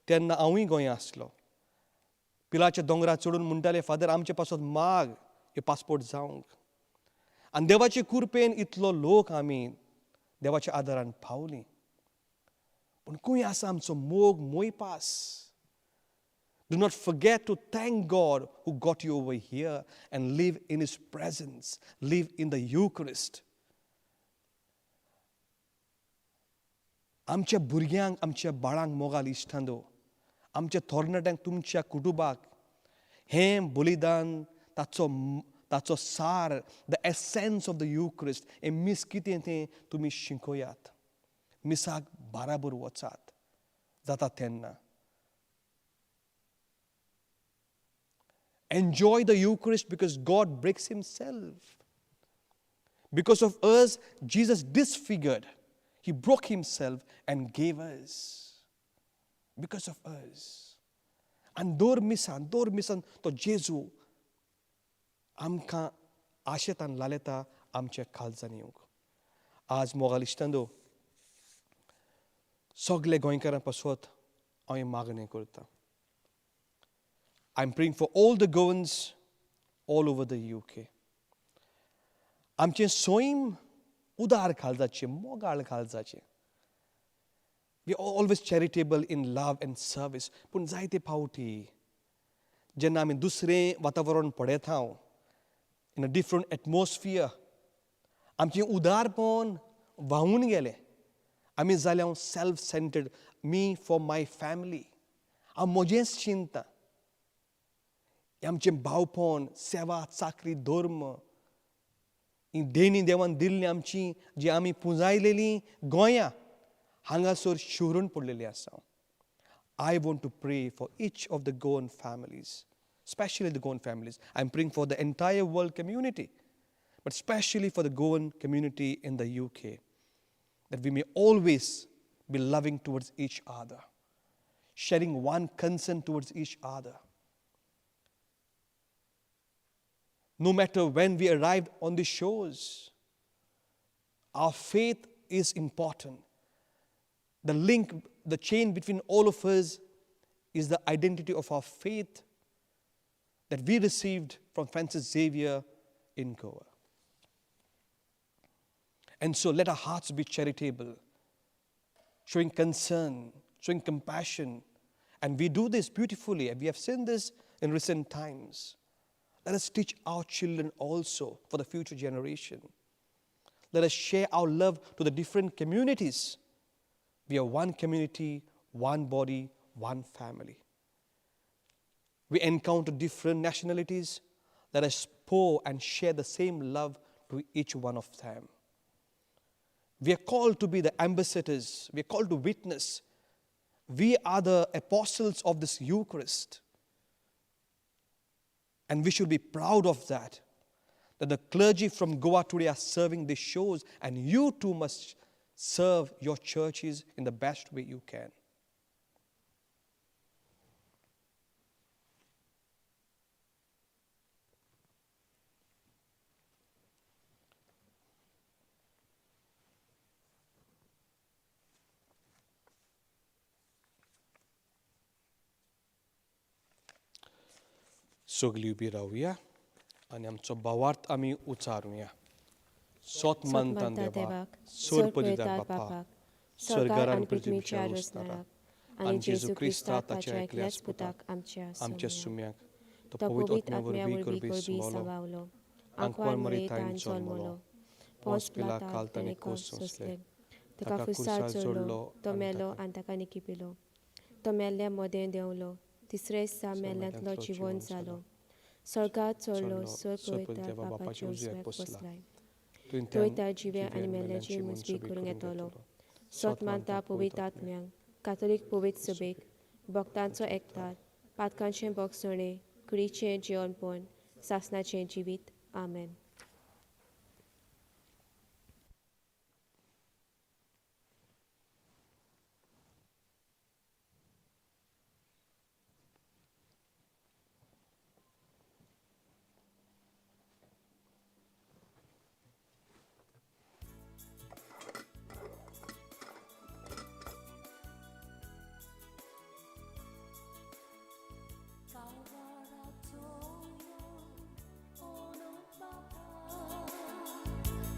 तेन्ना हांवूय गोंया आसलो. पिलाच्या दोंगरार चडून म्हणटाले, फादर आमचे पासत माग हे पासपोर्ट जावंक. आनी देवाचे कृपेन इतलो लोक आमी देवाच्या आदारान पावली. पूण खंय आसा आमचो मोग मोयपास? Do not forget to thank God who got you over here and live in His presence, live in the Eucharist. आमच्या भुरग्यांक, आमच्या बाळांक मोगाल इश्टांनो, आमच्या थोरणाट्यांक, तुमच्या कुटुंबाक हें बलिदान ताचो ताचो सार, the essence of the Eucharist, हें मीस कितें तें तुमी शिकयात. मिसाक बाराबर वचात जाता तेन्ना. Enjoy the Eucharist because God breaks Himself. Because of us, Jesus disfigured. He broke Himself and gave us. Because of us. आनी दर मिसान तो जेजू आमकां आशेतान लालेता आमच्या काळजांनी येवंक. आज मोगाल इश्टांनो, सगळे गोंयकारां पासत हांव हें मागणें करतां. I am praying for all the Goans all over the UK. आमचें सैम उदार काळजाचें, मोगाळ काळजाचें. We are always charitable in love and service. पूण जायते फावटी जेन्ना आमी दुसरें वातावरण पळयता, इन अ डिफरंट एटमॉस्फियर, आमचें उदारपण व्हांवून गेलें. आमी जाल्या हांव self centred, me for my family, हांव म्हजेंच चिंता. आमचें भावपण, सेवा, चाकरी, धर्म, ही देणी देवान दिल्ली आमची जी आमी पुंजायलेली गोंया हांगासर शिवरून पडलेली आसा. I want to pray for each of the Goan families, specially the Goan families. I am praying for the entire world community, but specially for the Goan community in the UK, that we may always be loving towards each other, sharing one concern towards each other. No matter when we arrived on the shores, our faith is important. The link, the chain between all of us is the identity of our faith that we received from Francis Xavier in Goa. And so let our hearts be charitable, showing concern, showing compassion. And we do this beautifully, and we have seen this in recent times. Let us teach our children also for the future generation. Let us share our love to the different communities. We are one community, one body, one family. We encounter different nationalities. Let us pour and share the same love to each one of them. We are called to be the ambassadors. We are called to witness. We are the apostles of this Eucharist. And we should be proud of that, that the clergy from Goa today are serving these shows, and you too must serve your churches in the best way you can. सगळीं उबी रावया आनी आमचो भावार्थ आमी उचारुया. सोत मानता देवाक, सोर पदिता बापाक, स्वर्गार आनी पृथ्वीच्या रोसणाराक, आनी जेजू क्रिस्ता ताच्या एकल्याच पुताक आमच्या सुम्याक, तो पवित्र आत्म्या वरवीं करपी सांबावलो, आंकवार मरितान जल्मलो, पोंस पिला काल ताणें कोस सोंसले, ताका खुर्सार चडलो, तो मेलो आनी ताका निकिपिलो, तो मेल्ल्या मदें देंवलो, तिसरे दिसा मेल्ल्यांतलो जिवन जालो, स्वर्गात चडलो, स्वर्ग पवित्र बापाच्या उजव्याक बसलाय, थंय त्या जिव्या आनी मेल्ल्याची मुजबी करूंक येतलो. सोत मानता पवित्र आत्म्यांक, कातोलीक पवित्र सभेक, भक्तांचो एकतार, पातकांचें भोगसणें, कुडीचें जिवनपण, सासनाचें जिवीत. आमेन.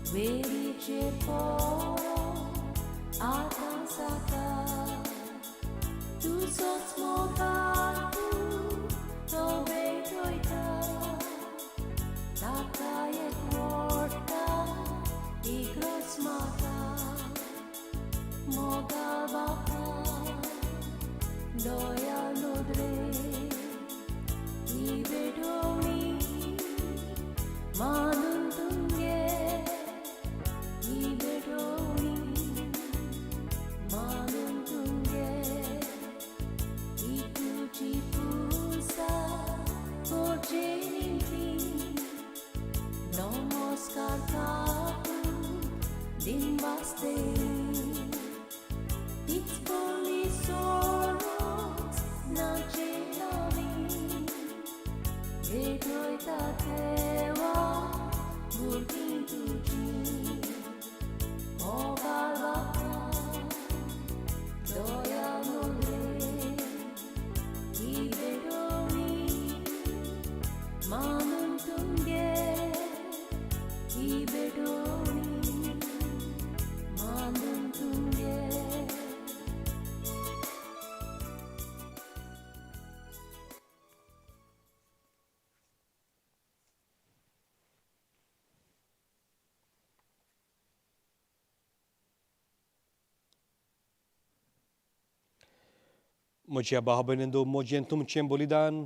वेरीचे पोरो आतां जाता, तुजोच मोगान तूं तो भेटयता, ताका एक व्हडटा इग्रोज म्हाका, मोगा बापा दया नदरे ही. नमस्कार दिन वास्ते तीच बोली सोडूच नाचे नावी भेटोयता देवा भुरगीं तुजी मोगाळ बापा दया मोले ही भेटवणी मानून तुमगे ही भेटवणी मानून तुमगे. म्हज्या भाव भयणींनो, म्हजें तुमचें बलिदान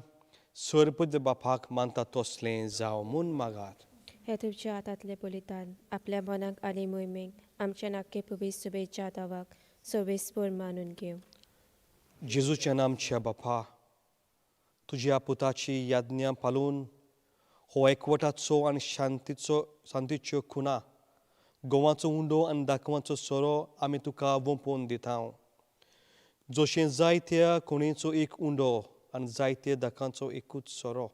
सर्पद बापाक मानता तसलें जावं म्हूण मागात. हे तुमच्या हातांतलें बलिदान आपल्या मनाक आनी मोहिमेक आमच्या नाके पुबी शुभेच्छा दावाक सोबेस्पोर मानून घेवं. जेजूच्या नामच्या बापा, तुज्या पुताची याज्ञा पालून हो एकवटाचो आनी शांतीचो शांतीच्यो खुणा गोवाचो उंडो आनी दाखवाचो सोरो आमी तुका वोंपोवन दिता. जशें जायत्या खुणेचो एक उंडो आनी जायत्या दाकांचो एकूच सोरो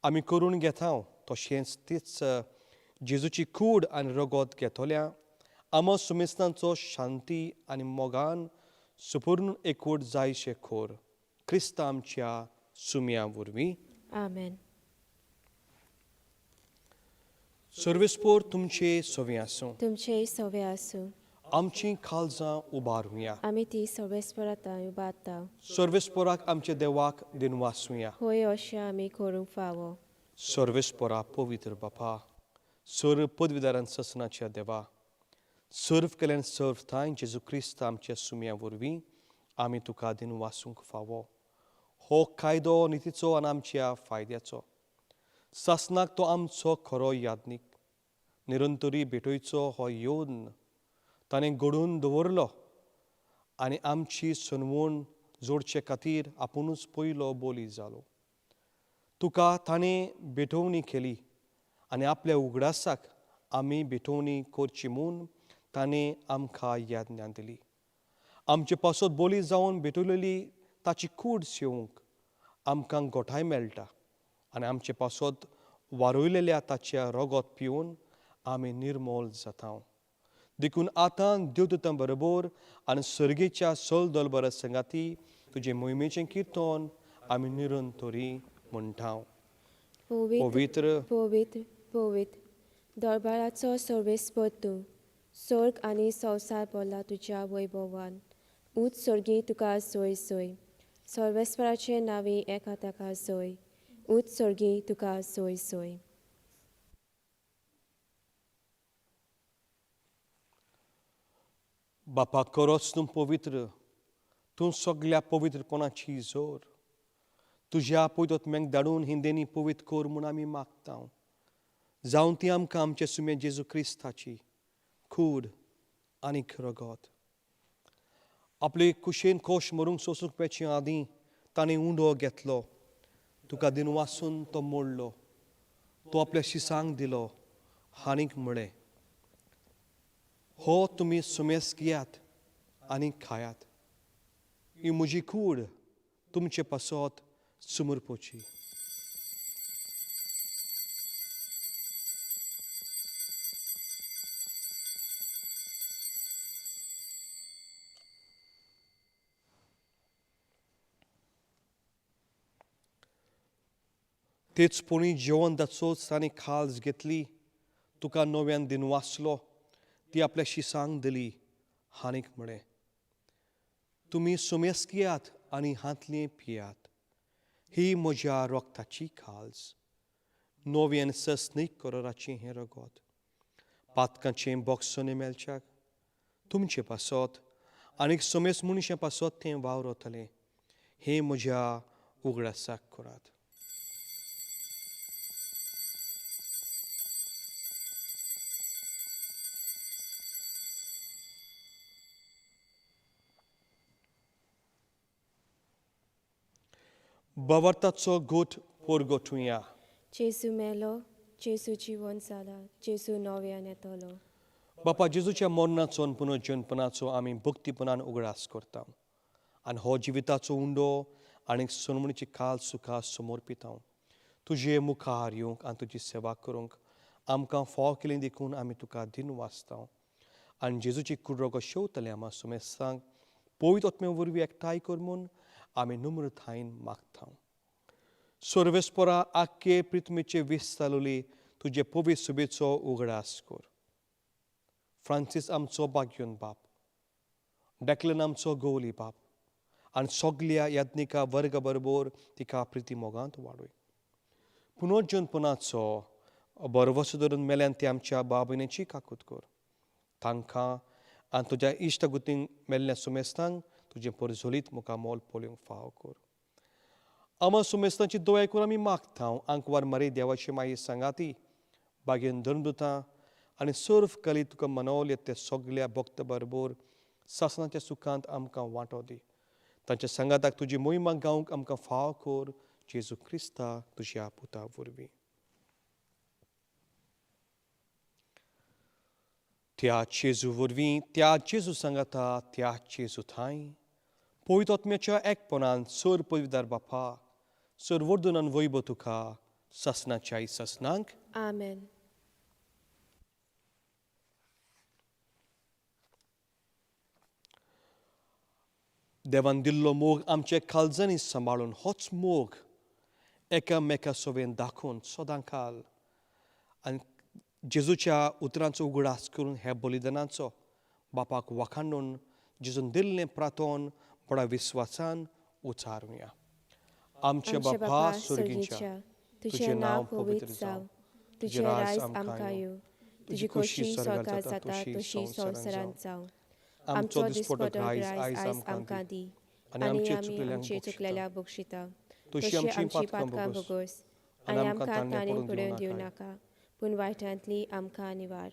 आमी करून घेता, तशेंच तीच जेजूची कूड आनी रगत घेतल्या आमा सुमेस्तांचो शांती आनी मोगान सुपूर्ण एकवट जायशे खोर क्रिस्त आमच्या सुम्या वरवीं. आमेन. सर्वेस्पोर तुमचे सवे आसूं. तुमचेय सवे आसूं. आमची काळजां उबारुया. आमी ती सर्वेस्परात उबारता. सर्वेस्पोराक आमच्या देवाक दिनवासुया. होय अशें आमी करूंक फावो. सर्वेस्पोरा पवित्र बापा, सर्व पदवीदारान ससनाच्या देवा, सर्व केल्यान सर्व थांय जेजू क्रिस्त आमच्या सुम्या वरवीं आमी तुका दिनवासूंक फावो. हो कायदो नितीचो आनी आमच्या फायद्याचो सासनाक तो आमचो खरो याज्ञीक निरंतरी भेटोवचो हो येवन ताणें घडोवन दवरलो आनी आमची सनवण जोडचे खातीर आपुणूच पयलो बोली जालो. तुका ताणें भेटवणी केली आनी आपल्या उगडासाक आमी भेटवणी करची म्हूण ताणें आमकां याज्ञा दिली. आमचे पासत बोली जावन भेटवलेली ताची कूड सेवंक आमकां गोठाय मेळटा आनी आमचे पासत वारयलेल्या ताच्या रगत पिवन आमी निर्मोल जाता. देखून आतां देवदूतां बरोबर आनी सर्गेच्या सोल बरो संगाती तुजे मोहिमेचें किर्तन आमी निरंतरी म्हणटा. पवित्र पवित्र पवित्र दरबाराचो सर्वेस्पर तूं, स्वर्ग आनी संवसार भरला तुज्या वैभवान. ऊंच स्वर्गी तुका सोय सोय, सर्वेस्पराचे नांवी एका ताका सोय, ऊंच स्वर्गी तुका सोय सोय. बापा खरोच तूं पवित्र, तूं सगल्या पवित्रपणाची जोर. तुज्या पवित्र धाडून हिंदेनी पवित्र कर म्हूण आमी मागता. जावन ती आमकां आमचे सुमे जेजू क्रिस्ताची कूड आनी रगत. आपले कुशेन खोश मरूंक सोसूंक पेचे आदीं ताणें उंडो घेतलो, तुका दिनवासून तो मोडलो, तो आपल्या शिसांक दिलो आनीक म्हळें, हो तुमी सुमेस घेयात आनी खायात, ही म्हजी कूड तुमचे पासत सुमरपोची. तेच पुणी जेवण दाचोच ताणें खाज घेतली, तुका नव्यान दिनवासलो, ती आपल्या शिसांक दिली आनीक म्हळें, तुमी सुमेस घेयात आनी हांतलें पियात, ही म्हज्या रगताची खाज, नव्यान सस्नीक कराराचें हें रगत, पातकांचें बोगसणें मेळच्याक तुमचे पासत आनीक सुमेस मनशां पासत तें वावरतलें, हें म्हज्या उगडासाक करात. बावर्ताचो गोठ पोरगोटुया. जेजू मेलो, जेजू जिवन जाला, जेजू नव्यान येतलो. बापा जेजूच्या मरणाचो आनी पुनर्जनपणाचो आमी भक्तीपणान उगडास करता आनी हो जिविताचो उंडो आनी सनमणीची काल सुखा समर्पिता. तुजे मुखार येवंक आनी तुजी सेवा करूंक आमकां फाव केली देखून आमी तुका दिनवासता आनी जेजूची कुडरोगो शेवतले आमा सुमेस्तांक पवित्र आत्म्या वरवीं एकठांय कर म्हूण आमी नम्रतायेन मागता. सर्वेस्परा आख्खे पृथ्वीचे वीस चालवली तुजे पवित्र सुबेचो उगडास कर. फ्रांसीस आमचो बाग्योन बाप, डेक्लन आमचो गवली बाप आनी सगल्या याज्ञिका वर्ग बरोबर तिका प्रिती मोगांत वाडय. पुनर्जनपणाचो बरवसो धरून मेल्यान ती आमच्या बाबीनेची काकूत कर. तांकां आनी तुज्या इश्टगुतींक मेल्ल्या सुमेस्तांक तुजें परजोलीत मुखार मोल पळोवंक फाव कर. आमा सुमेस्तांची दया करून आमी मागता. आंकवार मारी देवाची माई सांगाती बागेन धर्मदुतां आनी सर्व कली तुका मनवले ते सगल्या भक्त बरोबर सासणाच्या सुखांत आमकां वांटो दी. तांच्या सांगाताक तुजी मोहिमा गावंक आमकां फाव कर. जेजू क्रिस्ता तुज्या पुता वरवीं. त्या जेजू वरवीं, त्या जेजू सांगाता, त्या जेजू थांय पवित्र आत्म्याच्या एकपणान सर पविदार बापा सर वर्धनान वैभव तुका सासणाच्या सासणांक. आमेन. देवान दिल्लो मोग आमचे काळजांनी सांबाळून होच मोग एकामेका सोवेन दाखोवन सदां काल आनी जेजूच्या उतरांचो उगडास करून ह्या बलिदानाचो बापाक वाखाणून जेजून दिल्लें प्रातोन बडा विस्वासान उचारुया. आमचे बापा स्वर्गीच्या, तुजें नांव पवित्र जावं, तुजें राज आमकां येवं, तुजी खोशी स्वर्गार जाता तशी संवसारांत जावं. आमचो दिसपटो ग्रायस आयज आमकां दी आनी आमी आमचे चुकलेल्या बक्षिता तशी आमची पातकां भोगोस आनी आमकां ताणें पडोवन दिवं नाका, पूण वायटांतली आमकां निवार.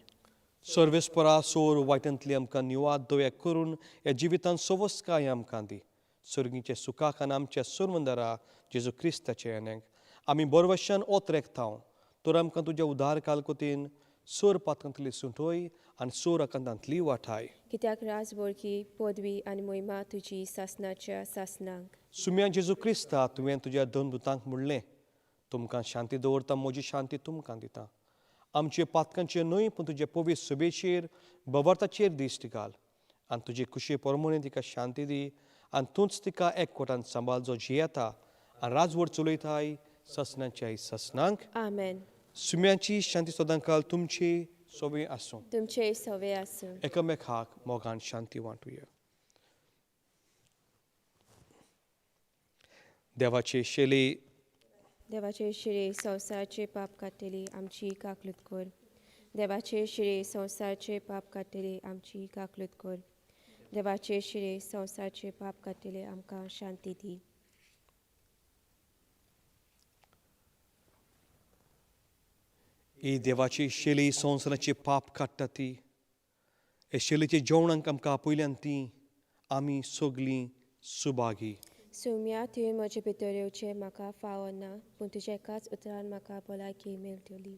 सर्वेस्परा सोर वायटांतली आमकां निवार दया करून ह्या जिवितांत सवस्काय आमकां दी. सर्गीचे सुखाक आनी आमच्या सर्वंदरा जेजू क्रिस्ताचे येण्याक आमी बरवशान ओतरेकता. तर आमकां तुज्या उदार कालकोतीन सोर पातकांतली सुटोय आनी सोर आकांतांतली वाठाय. कित्याक राज बोळकी पदवी आनी मोहिमा तुजी सासणाच्या सासणांक. सुम्या जेजू क्रिस्ता, तुवें तुज्या दोन दुतांक म्हणलें, तुमकां शांती दवरता, म्हजी शांती तुमकां दिता. आमचे पातकांचे न्हय पूण तुजे पवित्र सभेचेर बवर्ताचेर दिश्ट घाल आनी तुजे कुशी प्रमाणे तिका शांती दी आनी तूंच तिका एकवटान सांबाळ जो जियेता आनी राजवट चलयताय ससनाच्या ससनांक. आमेन. सुम्याची शांती सदांकाल तुमची सोबी आसूं. तुमचे सोवे आसूं. एकामेकाक मोगान शांती वांटुया. देवाचे शेली देवाचे शिरे संवसाराचे पाप काडटली आमची काकलूत कर. देवाचे शिरे संवसाराचे पाप काडटली आमची काकलूत कर. देवाचे शिरे संवसाराचे पाप काडटले आमकां शांती दी. ही देवाची शेली संवसाराचे पाप काडटा ती हे शेलीचे जेवणाक आमकां आपयल्यान ती आमी सगलीं सुभागी. सोम्या, तुवें म्हजे भितर येवचें म्हाका फावना, पूण तुज्या एकाच उतरान म्हाका भलायकी मेळटली.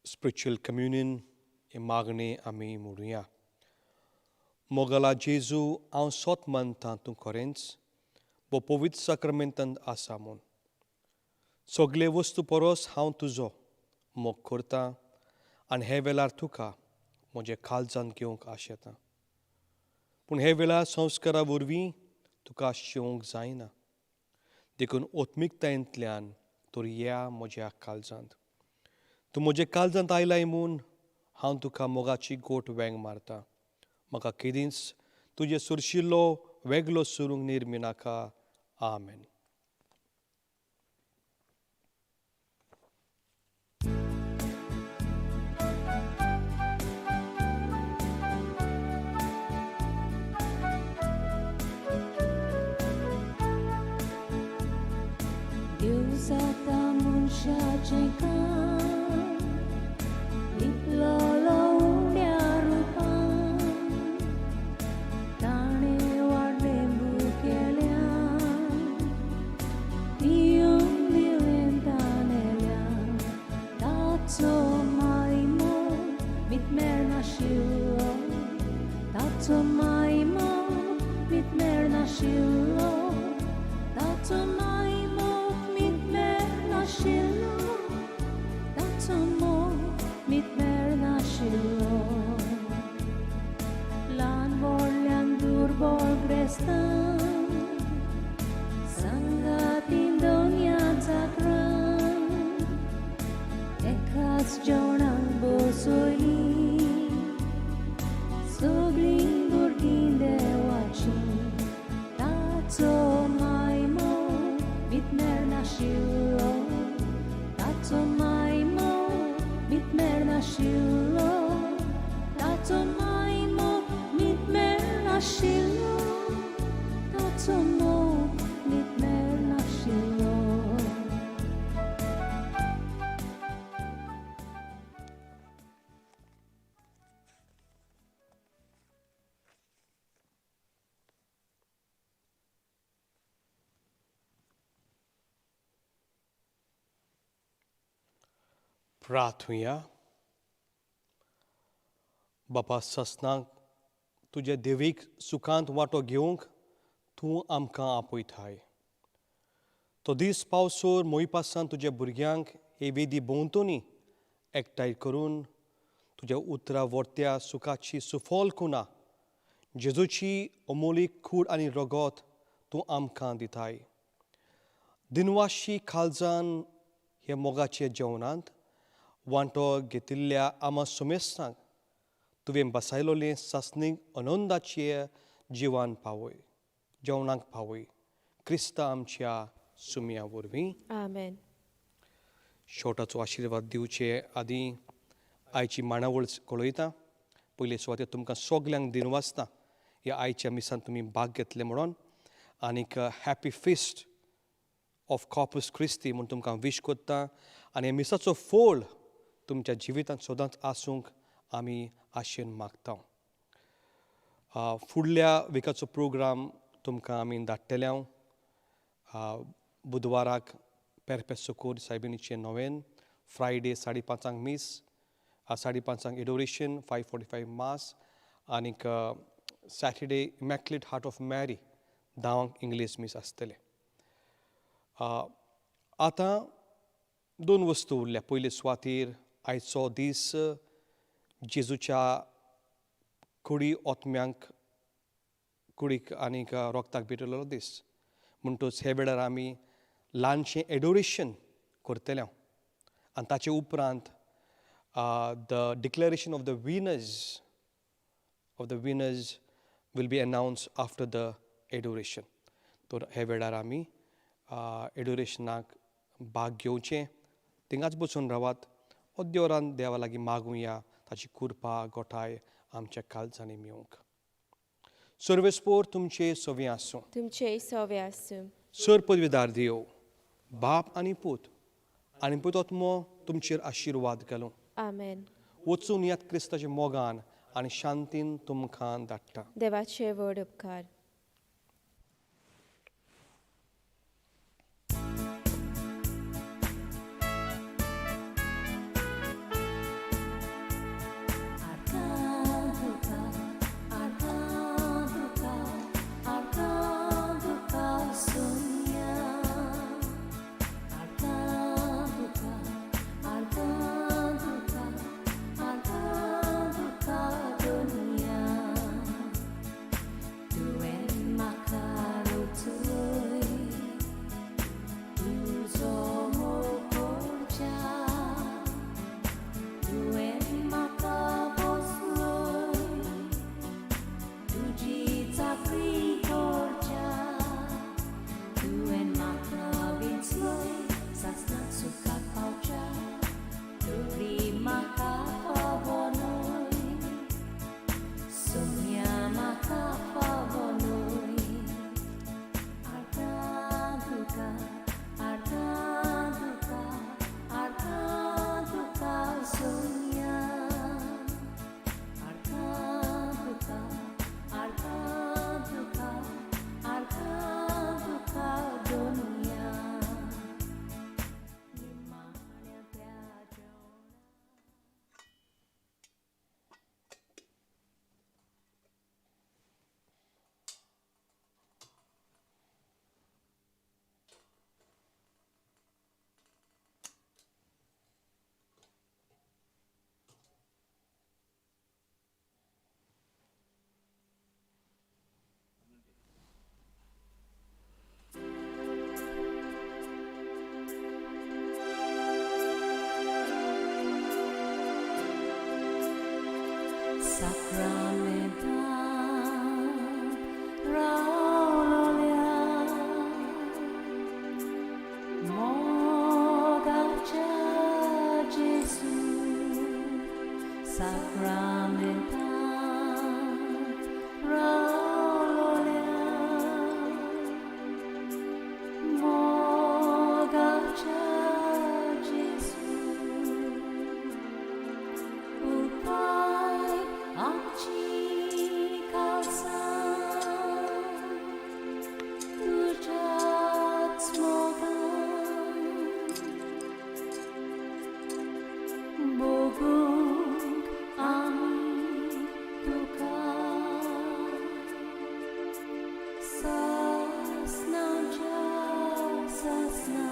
स्पिरिच्युअल कम्युनियन हे मागणें आमी म्हणुया. मोगला जेजू, हांव सोत मानता तूं खरेंच वो पवित्र साक्रमेंतांत आसा म्हूण. सगळे वस्तू परस हांव तुजो मोग करता आनी हे वेळार तुका म्हजे काळजांत घेवंक आशेता, पूण हे वेळार संस्कारा वरवीं तुका शिवंक जायना, देखून आत्मिकतायेंतल्यान तर या म्हज्या काळजांत. तूं म्हज्या काळजांत आयलाय म्हूण हांव तुका मोगाची गोट वेंग मारता. म्हाका केदींच तुजे सुरशिल्लो वेगळो सुरूंक निर्मिनाका. आमेन. देव जाता मनशाचें काम लिपलोलो उण्या रुपान ताणें वाडलें भुकेल्यान पिवंक दिलें तानेल्यान ताचो मायमो मितमेर नाशिल्लो ताचो मायमो मितमेर नाशिल्लो ताचो मायमो मितमेर नाशिल्लो ताचो मोग मितमेर नाशिल्लो. ल्हान व्हडल्यान दुर्बळ ग्रेस्तान सांगातीन दोनया चाकरान एकाच जेवणाक बसयली सगळीं भुरगीं देवाचीं ताचो मायमो मितमेर नाशिल्लो ताचो मायमो मितमेर नाशिल्लो ताचो मायमो मितमेर नाशिल्लो ताचो मोग मितमेर नाशिल्लो. प्रार्थुया. बापा ससनाक तुज्या देवीक सुखांत वांटो घेवंक तूं आमकां आपयताय. तो दीस पावसोर मोयपासान तुज्या भुरग्यांक हे वेदी भोंवतणी एकठांय करून तुज्या उतरां वर्त्या सुखाची सुफल कुना जेजूची अमोलीक कूड आनी रगत तूं आमकां दिताय. दिनवाशी काळजान हे मोगाचे जेवणांत वांटो घेतिल्ल्या आमा सुमेस्तांक तुवें बसायलोलें सासणीक आनंदाचे जिवान पावय जेवणाक पावय क्रिस्ता आमच्या सुमया वरवीं. आमेन. शेवटाचो आशिर्वाद दिवचे आदीं आयची मांडावळ कळयता. पयले सुवातेर तुमकां सगल्यांक दिनवासता ह्या आयच्या मिसान तुमी भाग घेतले म्हणून आनीक happy feast of Corpus Christi म्हूण तुमकां विश करता आनी ह्या मिसाचो फोल तुमच्या जिवितांत सदांच आसूंक आमी आशेन मागता. फुडल्या विकाचो प्रोग्राम तुमकां आमी धाडटले. बुधवाराक पेरपेत सुकूर सायबिणीचें नोवेन, फ्रायडे 5:30 मीस, 5:30 एडोरेशन, 5:45 मास आनीक Saturday immaculate heart of Mary 10 English मीस आसतलें. आतां दोन वस्तू उरल्या. पयले सुवातेर आयचो दीस जेजूच्या कुडी ओत्म्यांक कुडीक आनीक रोगताक भेटयलेलो दीस म्हणटच हे वेळार आमी ल्हानशें एडोरेशन करतले आनी ताचे उपरांत the declaration of the winners will be announce after the adoration. तर हे वेळार आमी एडोरेशनाक भाग घेवचें, थिंगाच बसून रावात, अद्योरान देवा लागीं मागुया ताची कृपा गोठाय आमच्या काळजांनी मेळूंक. सर्वेस्पोर तुमचे सवे आसूं. तुमचे सवे आसूं. सर पदवीदार देव बाप आनी पूत आनी पूत आत्मो तुमचेर आशिर्वाद घालूं. आमेन. वचून यात क्रिस्ताच्या मोगान आनी शांतीन तुमकां धाडटा. देवाचे व्हड उपकार. Do साक्रामेंतांत रावलोल्या मोगाच्या जेजू साक्रामेंतांत रावलोल्या मोगाच्या जेजू उपाय आमची खासा तुझ्याच मोगान भोगूंक आमी तुका सासणाच्या सासणा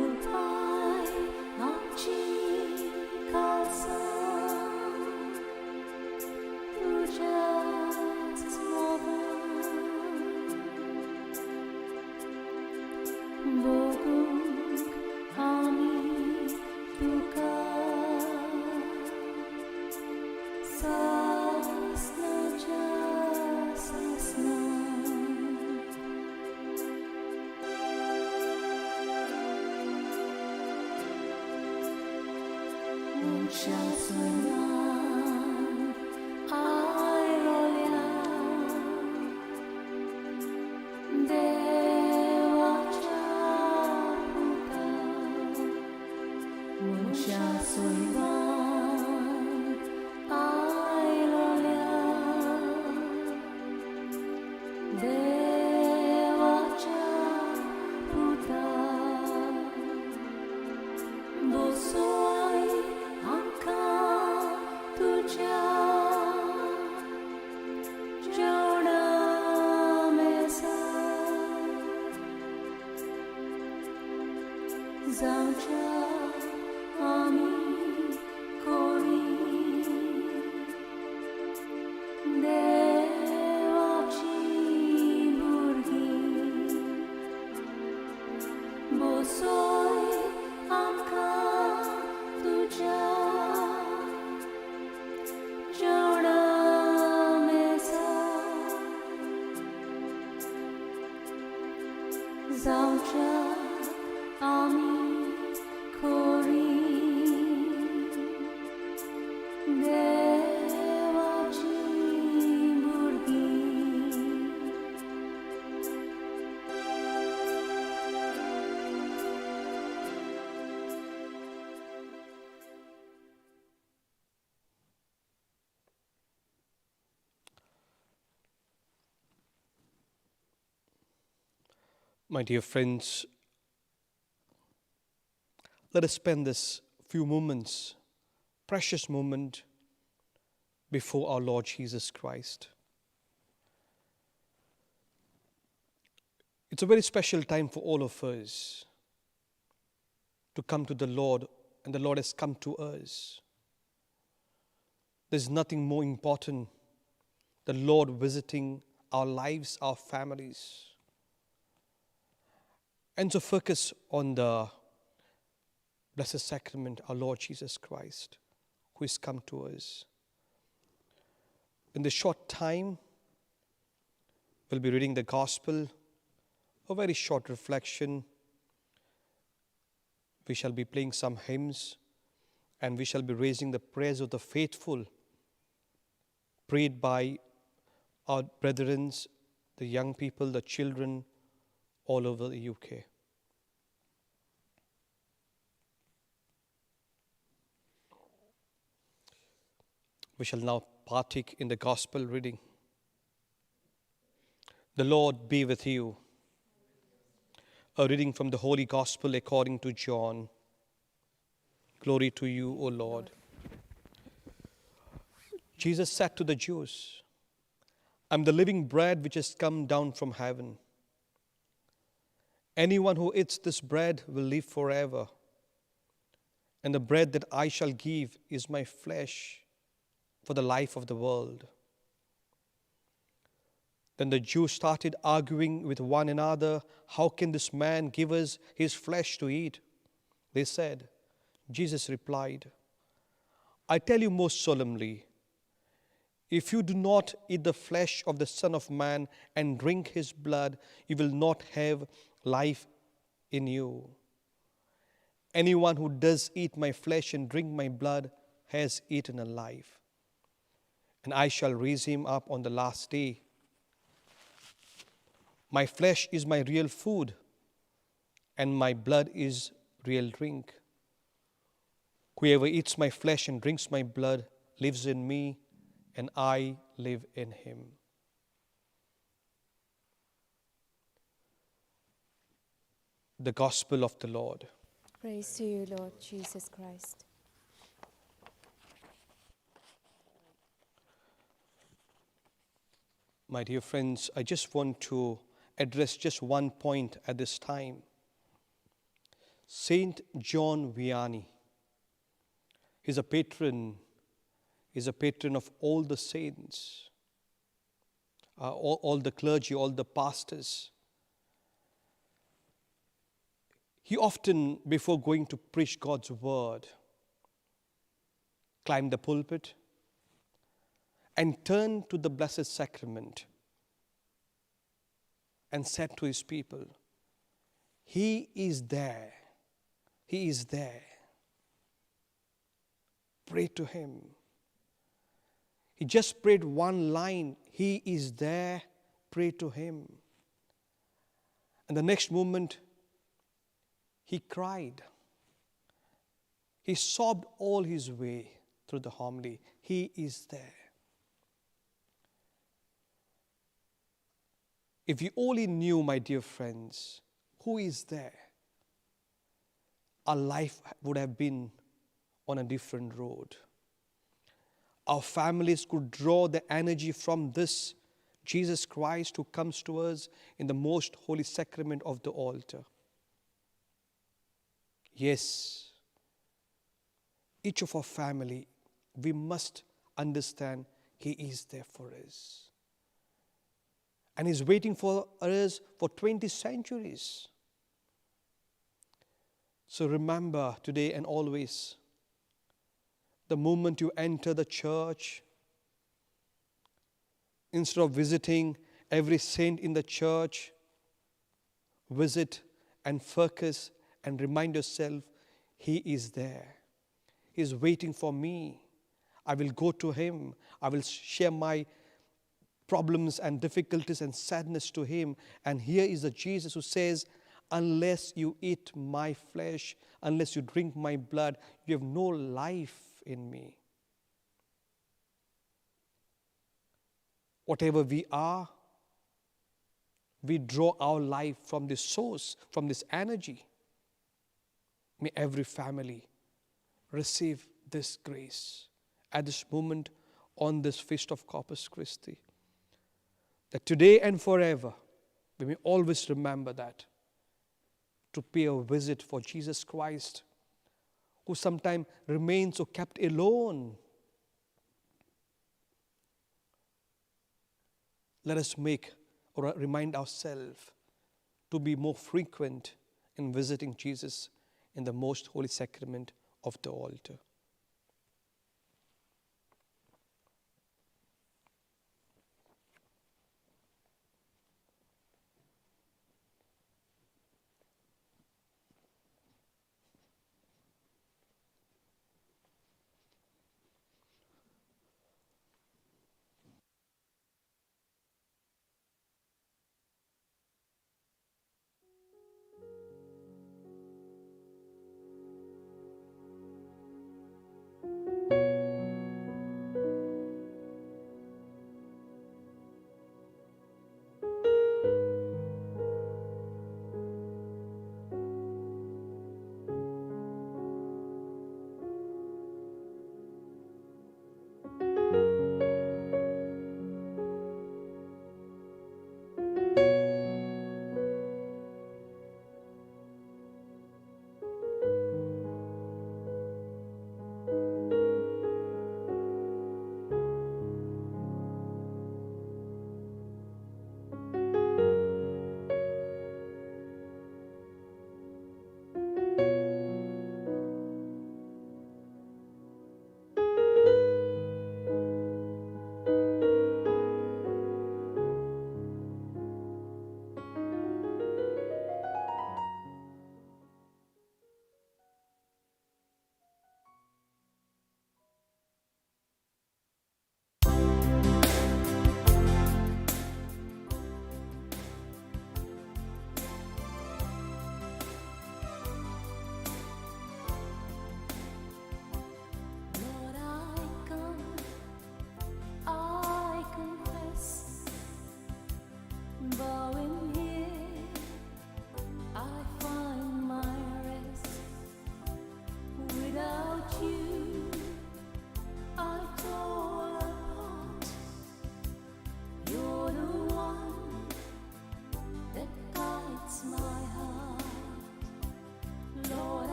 उपाय आमची खासा तुझ्याच मोगान भोगूंक आमी तुका सासणाच्या सासणा. मनशा सयमान आयलोल्या देवाच्या पुता मनशा सयमान आयलोल्या देवाच्या पुता बसय आमकां तुज्या जेवणा मेजार जावच्या आमी कोणी देवाची भुरगीं बसय आमकां तुज्या जेवणा मेजार जावच्या आमी खोरी देवाची भुरगीं. My dear friends, let us spend this few moments, precious moment, before our Lord Jesus Christ. It's a very special time for all of us to come to the Lord, and the Lord has come to us. There's nothing more important than the Lord visiting our lives, our families. And so focus on the Blessed Sacrament, our Lord Jesus Christ, who has come to us. In this short time, we'll be reading the Gospel, a very short reflection. We shall be playing some hymns, and we shall be raising the prayers of the faithful, prayed by our brethren, the young people, the children, all over the UK. We shall now partake in the Gospel reading. The Lord be with you. A reading from the Holy Gospel according to John. Glory to you, O Lord. Jesus said to the Jews, I am the living bread which has come down from heaven. Anyone who eats this bread will live forever. And the bread that I shall give is my flesh for the life of the world. Then the Jews started arguing with one another, how can this man give us his flesh to eat? They said. Jesus replied, I tell you most solemnly, if you do not eat the flesh of the Son of Man and drink his blood, you will not have life in you. Anyone who does eat my flesh and drink my blood has eternal life, and I shall raise him up on the last day. My flesh is my real food, and my blood is real drink. Whoever eats my flesh and drinks my blood lives in me, and I live in him. The Gospel of the Lord. Praise to you, Lord Jesus Christ. My dear friends, I just want to address just one point at this time. Saint John Vianney is a patron of all the saints, all the clergy, all the pastors. He often, before going to preach God's word, climbed the pulpit and turned to the Blessed Sacrament and said to his people, He is there. He is there. Pray to him. He just prayed one line, He is there, pray to him. And the next moment, he cried. He sobbed all his way through the homily. He is there. If you only knew, my dear friends, who is there, our life would have been on a different road. Our families could draw the energy from this Jesus Christ who comes to us in the most holy sacrament of the altar. Yes, each of our family, we must understand He is there for us. And He's waiting for us for 20 centuries. So remember today and always, the moment you enter the church, instead of visiting every saint in the church, visit and focus and remind yourself, He is there. He is waiting for me. I will go to Him. I will share my problems and difficulties and sadness to Him. And here is a Jesus who says, unless you eat my flesh, unless you drink my blood, you have no life in me. Whatever we are, we draw our life from this source, from this energy. May every family receive this grace at this moment on this feast of Corpus Christi. That today and forever, we may always remember that, to pay a visit for Jesus Christ, who sometimes remains so kept alone. Let us make or remind ourselves to be more frequent in visiting Jesus in the most holy sacrament of the altar.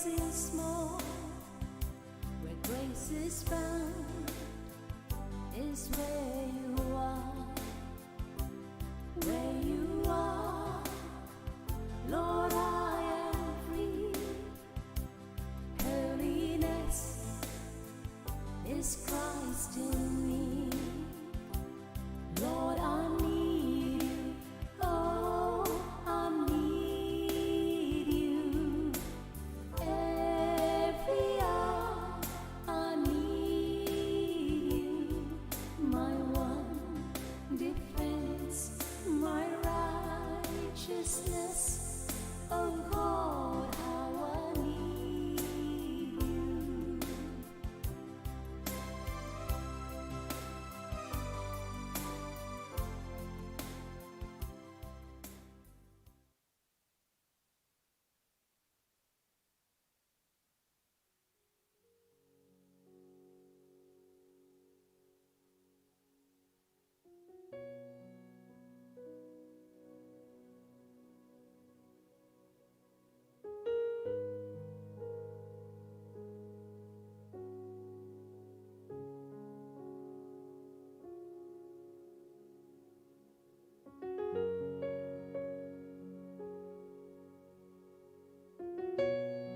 seems small, where grace is found, is where you are. Where you are, Lord, I am free. Holiness is Christ in me. Lord, I need you. Oh, I need you. Every hour I need you. My one defense, my righteousness. Oh God, how I need you.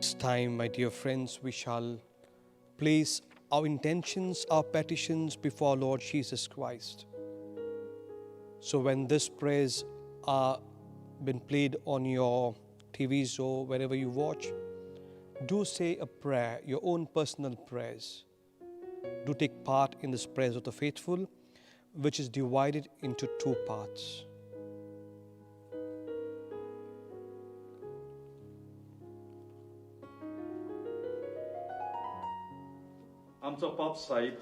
This time, my dear friends, we shall place our intentions, our petitions before our Lord Jesus Christ. So when these prayers are been played on your TVs or wherever you watch, do say a prayer, your own personal prayers. Do take part in this prayers of the faithful, which is divided into two parts. आमचो पाप साहेब,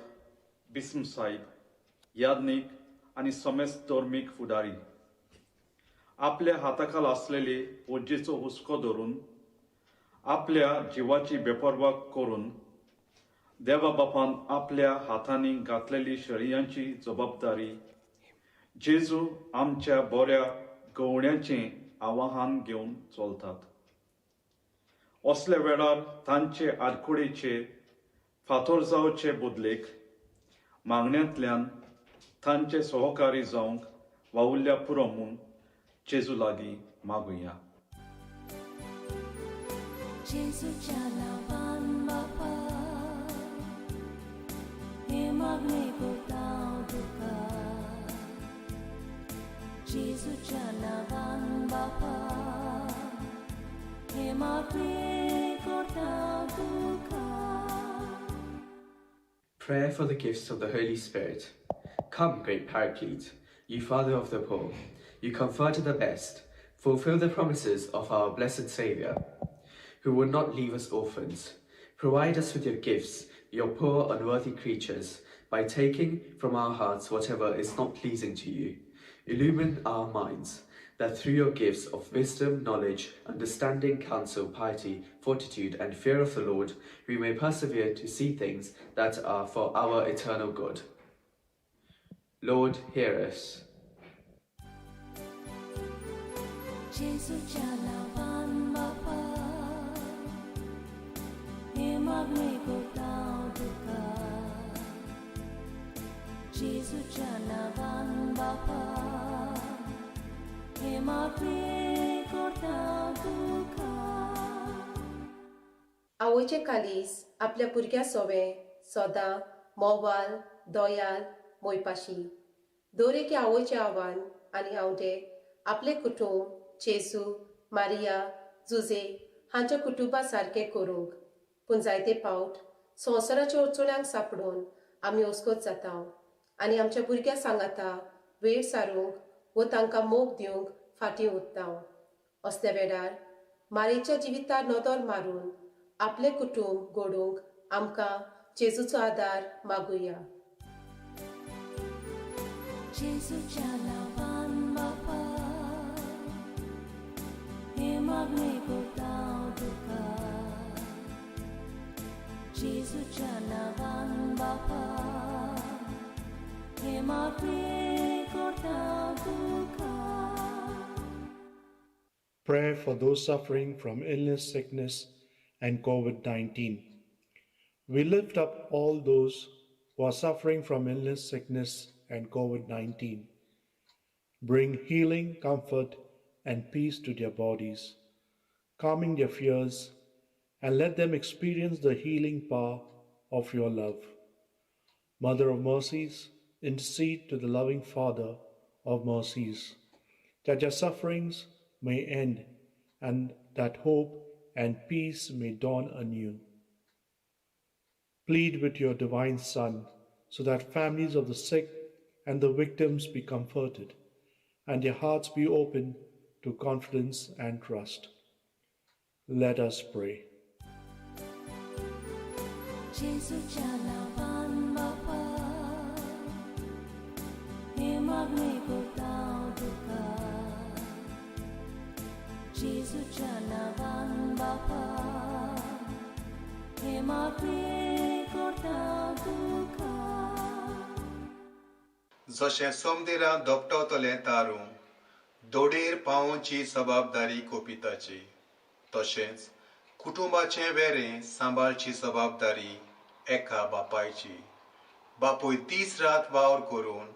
बिस्म साहेब, याज्ञीक आनी समेस्त धर्मीक फुडारी आपल्या हाताखाल आसलेले वज्जेचो हुस्को धरून आपल्या जिवाची बेपर्वा करून देवा बापान आपल्या हातांनी घातलेली शळयांची जबाबदारी जेजू आमच्या बऱ्या गवण्याचें आवाहन घेवन चलतात. असल्या वेळार तांचे आडखळीचे फातोर जावचे बदलेक मागण्यांतल्यान तांचे सहकारी जावंक वावुरल्या पुरो म्हूण जेजू लागीं मागुया. जेजूच्या नांवान बापा, हें मागणें करता हांव तुका. जेजूच्या नांवान बापा, हें मागणें करता हांव तुका. Prayer for the gifts of the Holy Spirit. Come, great Paraclete, you Father of the poor, you comforter the best, fulfill the promises of our blessed Saviour, who will not leave us orphans. Provide us with your gifts, your poor, unworthy creatures, by taking from our hearts whatever is not pleasing to you. Illumine our minds, that through your gifts of wisdom, knowledge, understanding, counsel, piety, fortitude, and fear of the Lord, we may persevere to see things that are for our eternal good. Lord, hear us. जेजूच्या नांवान बापा, हें मागणें करता हांव तुका. जेजूच्या नांवान बापा, हें मागणें करता हांव तुका. आवयचें कालीस आपल्या भुरग्या सोवें सदां मोवाल, दयाल, मोयपाशी. दर एके आवयचें आव्हान आनी आंवडे आपलें कुटूंब जेजू, मारिया, जुजे हांच्या कुटुंबा सारकें करूंक. पूण जायते फावट संवसाराच्या अडचण्यांक सांपडून आमी अस्कोत जाता आनी आमच्या भुरग्यां सांगाता वेळ सारूंक वो तांकां मोग दिवंक फाटीं उरता. असल्या वेळार मारयेच्या जिवितार नदर मारून आपलें कुटूंब घडोवंक आमकां जेजूचो आदार मागुया. जेजूच्या नांवान बापा, हें मागणें करता हांव तुका. जेजूच्या नांवान बापा, हें मागणें करता हांव तुका. Prayer for those suffering from illness, sickness, and COVID-19. We lift up all those who are suffering from illness, sickness, and COVID-19. Bring healing, comfort, and peace to their bodies, calming their fears, and let them experience the healing power of your love. Mother of mercies, intercede to the loving Father of mercies, that their sufferings may end and that hope and peace may dawn anew. Plead with your divine Son, so that families of the sick and the victims be comforted, and their hearts be open to confidence and trust. Let us pray. जशें सोमदिरा धोपटवतलें तारूं दोडेर पावोवची जबाबदारी कोपिताची, तशेंच कुटुंबाचें वेरें सांबाळची जबाबदारी एका बापायची. बापूय दीस रात वावर करून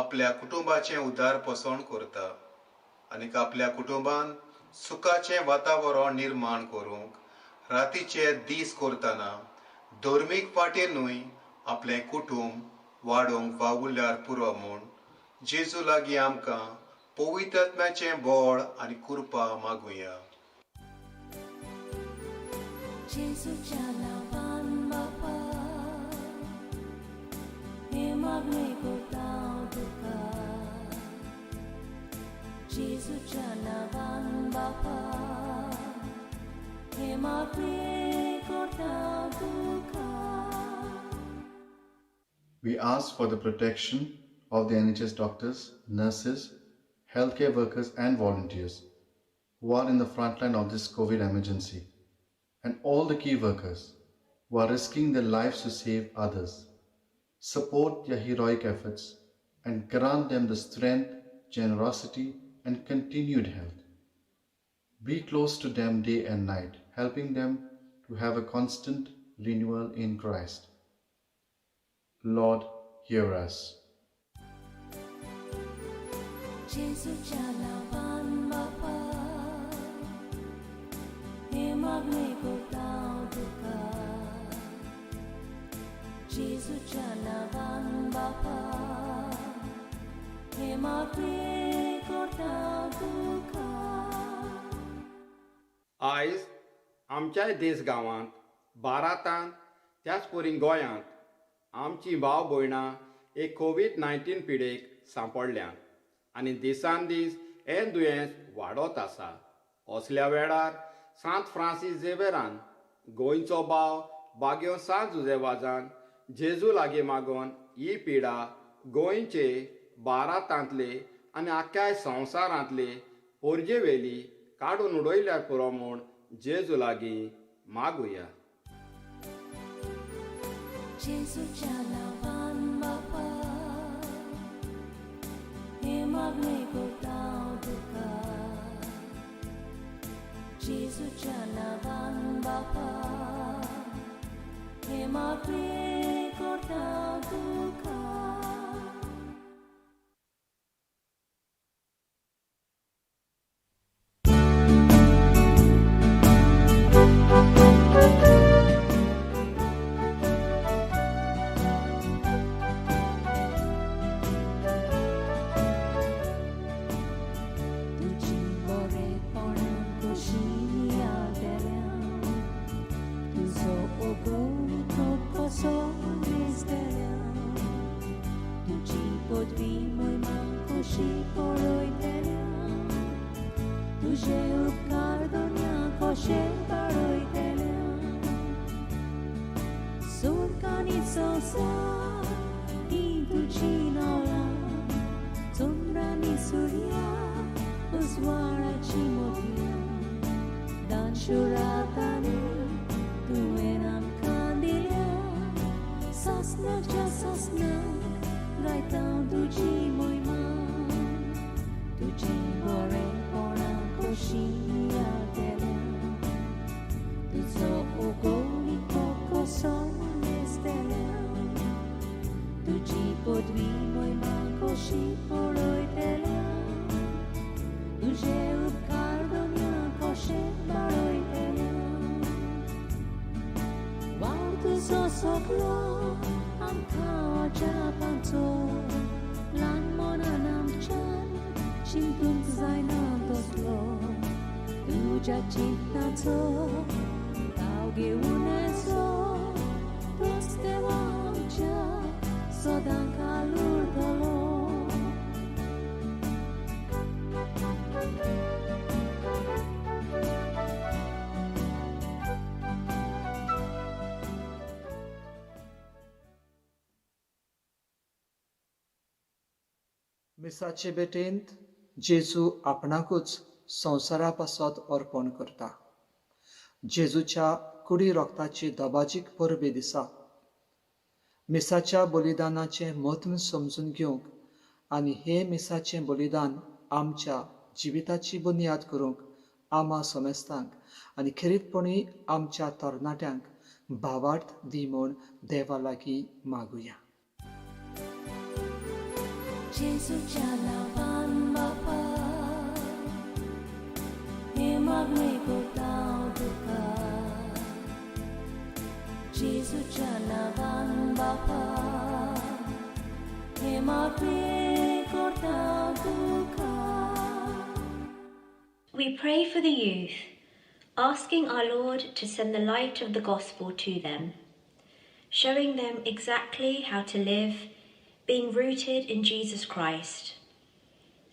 आपल्या कुटुंबाचें उदार पोसवण करता आनी आपल्या कुटुंबान सुखाचें वातावरण निर्माण करूंक रातीचे दीस करतना धर्मीक फाटीं न्हय आपलें कुटुंब वाडोवंक वावुरल्यार पुरो म्हूण जेजू लागीं आमकां पवित्र आत्म्याचें बळ आनी कृपा मागुया. We ask for the protection of the NHS doctors, nurses, healthcare workers and volunteers who are in the front line of this COVID emergency, and all the key workers who are risking their lives to save others. Support their heroic efforts and grant them the strength, generosity and continued health. Be close to them day and night, helping them to have a constant renewal in Christ. Lord, hear us. आयज आमच्याय देश गांवांत, भारतांत, त्याच परी गोंयांत आमची भाव भयणां एक कोवीड-19 पिडेक सांपडल्यात आनी दिसान दीस हें दुयेंस वाडत आसा. असल्या वेळार सांत फ्रांसीस झेवेरान गोंयचो भाव बाग्यो सांत जुजेवाजान जेजू लागीं मागून ही पिडा गोंयचे, भारतांतले आनी आख्ख्या संवसारांतले पोरजेवेली काडून उडयल्यार पुरो म्हूण जेजू लागीं मागुया. Tuji bore pona koshi ya tele. Tuzo तुजो सगलो आमकां अजापांचो ल्हान मनान आमच्यान चिंतूंक जायना तसलो तुज्या चिंतनाचो ताव घेवन येसो तूंच देवा आमच्या सदां काल उरतलो. मिसाचे भेटेंत जेजू आपणाकूच संवसारा पासत अर्पण करता. जेजूच्या कुडी रोगताची दबाजीक परबे दिसा मिसाच्या बलिदानाचें म्हत्व समजून घेवंक आनी हे मिसाचें बलिदान आमच्या जिविताची बुन्याद करूंक आमा समेस्तांक आनी खेरीतपणी आमच्या तरणाट्यांक भावार्थ दी म्हूण देवा लागीं मागुया. जेजूच्या नांवान बापा हें मागणें करता हांव तुका. जेजूच्या नांवान बापा हें मागणें करता हांव तुका. We pray for the youth, asking our Lord to send the light of the gospel to them, showing them exactly how to live, being rooted in Jesus Christ.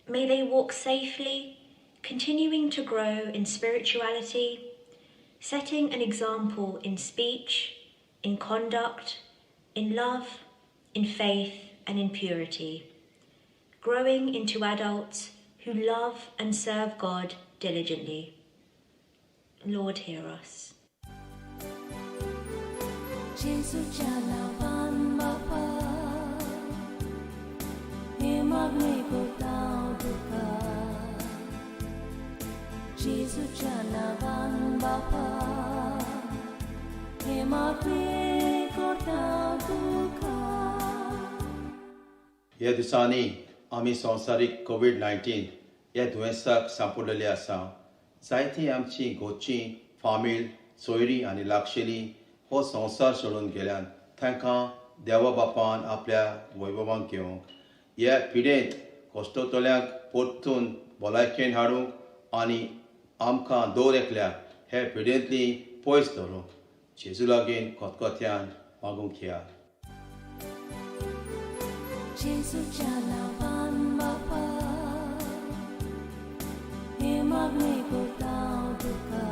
May they walk safely, continuing to grow in spirituality, setting an example in speech, in conduct, in love, in faith, and in purity, growing into adults who love and serve God diligently. Lord, hear us. जेजूच्या नांवान बापा हें मागणें करता हांव तुका. जेजूच्या नांवान बापा हें मागणें करता हांव तुका. ह्या दिसांनी आमी संवसारीक कोवीड-19 ह्या दुयेंसाक सांपडलेले आसा. जायतीं आमची घरचीं फामील सोयरीं आनी लागशिलीं हो संवसार सोडून गेल्यान तांकां देवा बापान आपल्या वैभवांक घेवंक ह्या पिडेंत कश्टतल्यांक परतून भलायकेन हाडूंक आनी आमकां दर एकल्याक हे पिडेंतली पयस दवरूंक जेजू लागीं खतखत्यान मागूंक या. जेजूच्या नांवान बापा हें मागणें करता हांव तुका.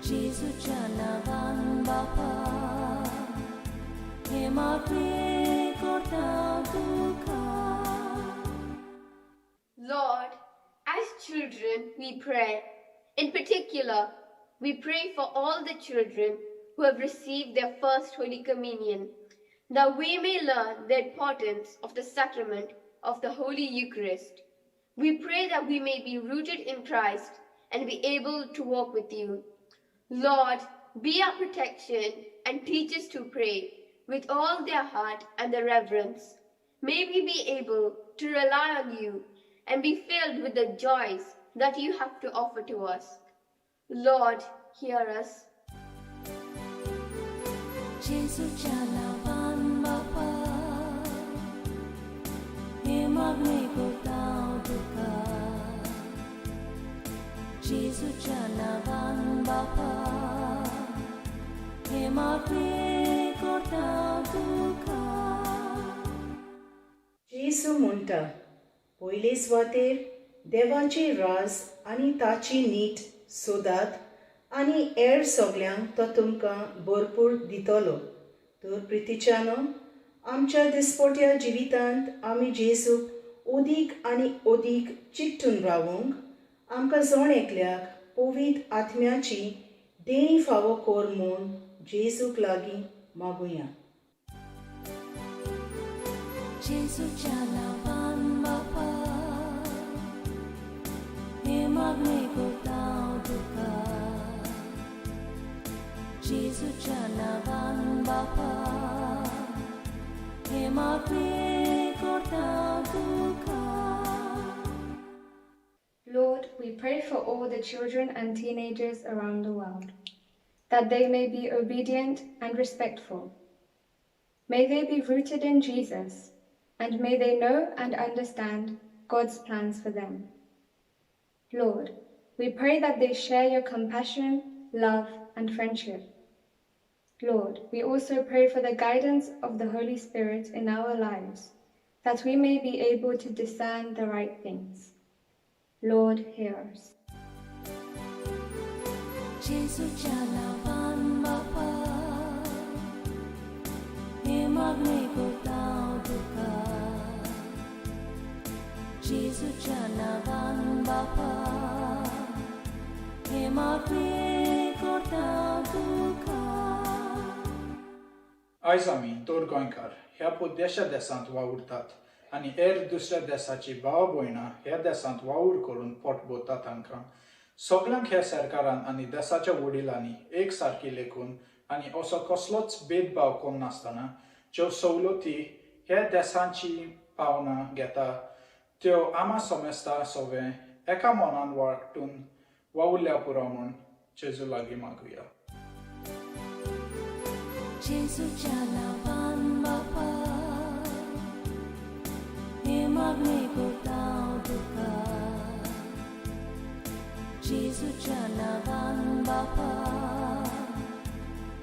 जेजूच्या नांवान बापा हें मागणें करता हांव तुका. Lord, as children we pray. In particular, we pray for all the children who have received their first Holy Communion, that we may learn the importance of the sacrament of the Holy Eucharist. We pray that we may be rooted in Christ and be able to walk with you. Lord, be our protection and teach us to pray with all their heart and their reverence. May we be able to rely on you and be filled with the joys that you have to offer to us. Lord, hear us. जेजूच्या नांवान बापा हें मागणें करता हांव तुका. जेजूच्या नांवान बापा हें मागणें करता हांव तुका. जेजू म्हणटा, पयले सुवातेर देवाचे राज आनी ताची नीट सोदात आनी हेर सगल्यांक तो तुमकां भरपूर दितलो. तर प्रितीच्यानो, आमच्या दिसपट्या जिवितांत आमी जेजूक अदीक आनी अदीक चिकटून रावूंक आमकां जण एकल्याक पवित्र आत्म्याची देणी फावो कर म्हूण जेजूक लागीं मागुया. जेजूच्या नांवान बापा हें मागणें करता हांव तुका. जेजूच्या नांवान बापा हें मागणें करता हांव तुका. Lord, we pray for all the children and teenagers around the world. that they may be obedient and respectful. May they be rooted in Jesus, and may they know and understand God's plans for them. Lord, we pray that they share your compassion, love, and friendship. Lord, we also pray for the guidance of the Holy Spirit in our lives, that we may be able to discern the right things. Lord, hear us. जेजूच्या नांवान बापा हें मागणें करता हांव तुका जेजूच्या नांवान बापा हें मागणें करता हांव तुका. आयज आमी तर गोंयकार ह्या परदेशा देशांत वावुरतात आनी हेर दुसऱ्या देसाची भाव भयणां ह्या देशांत वावर करून पोट भरता. तांकां सगल्यांक ह्या सरकारान आनी देसाच्या वडिलांनी एक सारकी लेखून आनी असो कसलोच भेदभाव करनासतना ज्यो सवलती ह्या देसांची पावनां घेता त्यो आमा समेस्ता सगळे एका मनान वांटून वावुरल्या पुरो म्हूण जेजू लागीं मागुया. जेजूच्या नांवान बापा हें मागणें करता हांव तुका जेजूच्या नांवान बापा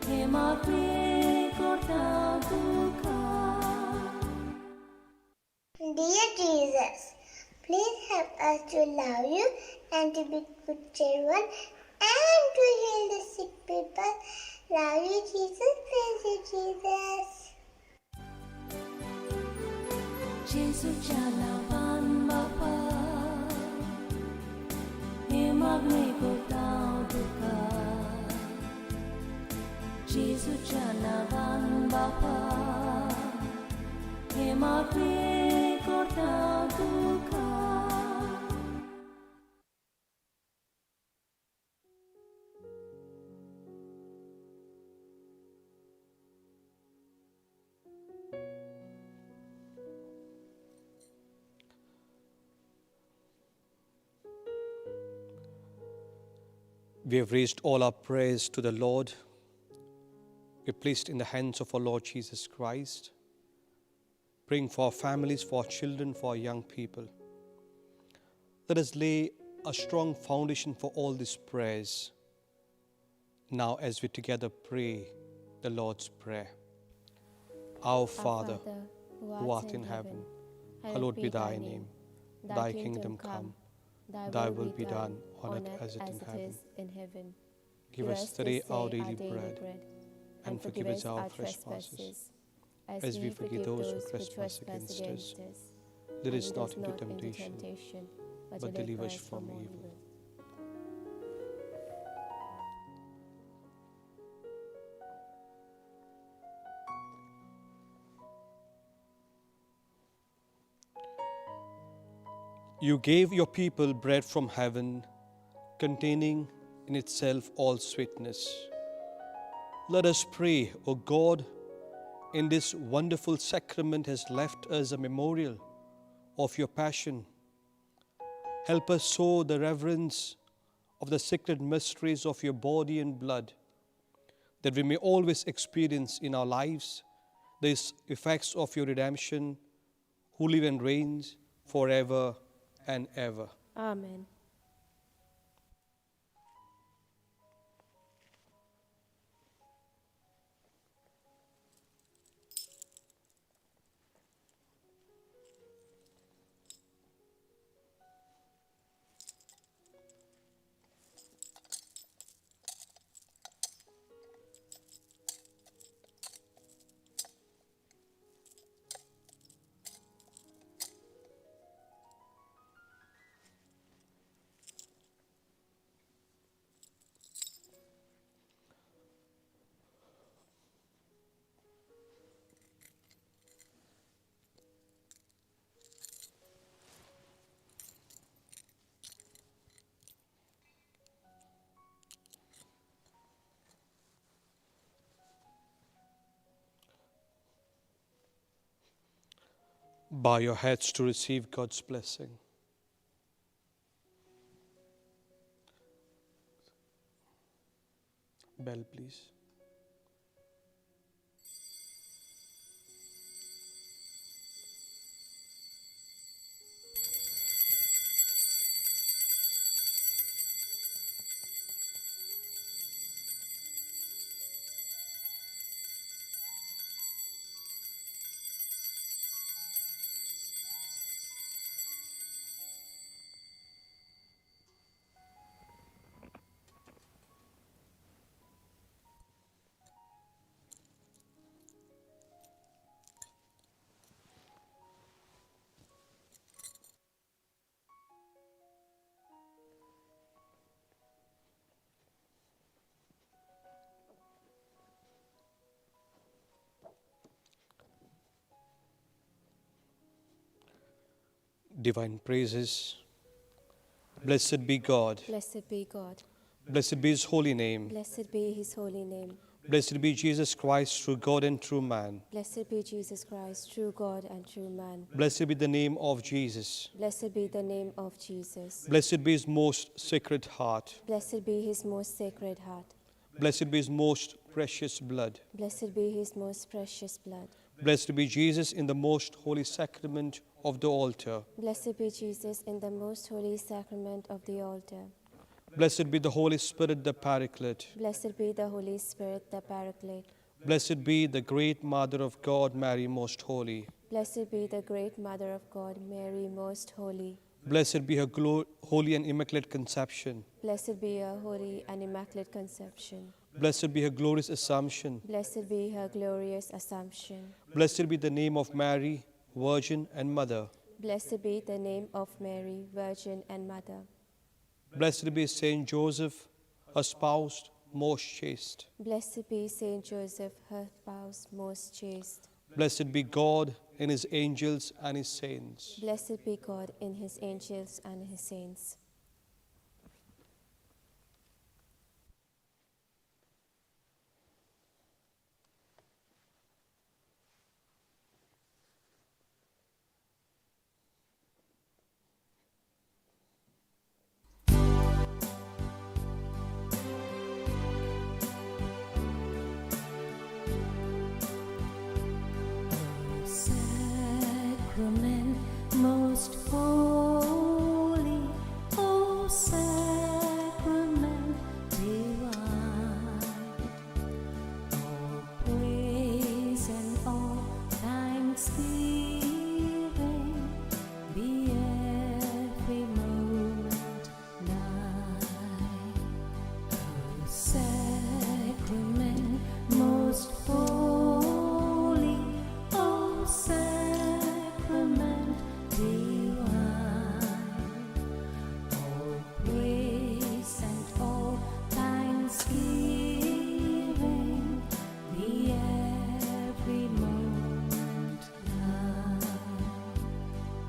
हें मागणें करता हांव तुका. Dear Jesus, please help us to love you and to be good children and to heal the sick people. Love you, Jesus. Praise you, Jesus. जेजूच्या नांवान बापा हें मागणें करता हांव तुका जेजूच्या नांवान बापा हें मागणें करता हांव तुका. We have raised all our prayers to the Lord. We're placed in the hands of our Lord Jesus Christ, praying for our families, for our children, for our young people. Let us lay a strong foundation for all these prayers now as we together pray the Lord's Prayer. Our Father, who art in heaven, hallowed be thy name. Thy kingdom come, thy will be done on earth as it is in heaven. Give us today our daily bread, and forgive us our trespasses, as we forgive those who trespass against us. Lead us not into temptation, but deliver us from evil. You gave your people bread from heaven, containing in itself all sweetness. Let us pray, O God, in this wonderful sacrament has left us a memorial of your passion. Help us sow the reverence of the sacred mysteries of your body and blood, that we may always experience in our lives the effects of your redemption, who live and reigns forever and ever. Amen. Bow your heads to receive God's blessing. Bell, please. Divine praises. Blessed be God. Blessed be God. Blessed be His holy name. Blessed be His holy name. Blessed be Jesus Christ, true God and true man. Blessed be Jesus Christ, true God and true man. Blessed be the name of Jesus. Blessed be the name of Jesus. Blessed be His most sacred heart. Blessed be His most sacred heart. Blessed be His most precious blood. Blessed be His most precious blood. Blessed be Jesus in the most holy sacrament of the altar. Blessed be Jesus in the most holy sacrament of the altar. Blessed be the Holy Spirit, the Paraclete. Blessed be the Holy Spirit, the Paraclete. Blessed be the great Mother of God, Mary Most Holy. Blessed be the great Mother of God, Mary Most Holy. Blessed be her holy and immaculate conception. Blessed be her holy and immaculate conception. Blessed be her glorious assumption. Blessed be her glorious assumption. Blessed be the name of Mary, Virgin and Mother. Blessed be the name of Mary, Virgin and Mother. Blessed be Saint Joseph, her spouse, most chaste. Blessed be Saint Joseph, her spouse, most chaste. Blessed be God in His angels and His saints. Blessed be God in His angels and His saints. Sacrament most holy, O sacrament divine, all praise and all thanksgiving be every moment thine. O sacrament most holy, O sacrament divine, all praise and all thanksgiving be every moment thine.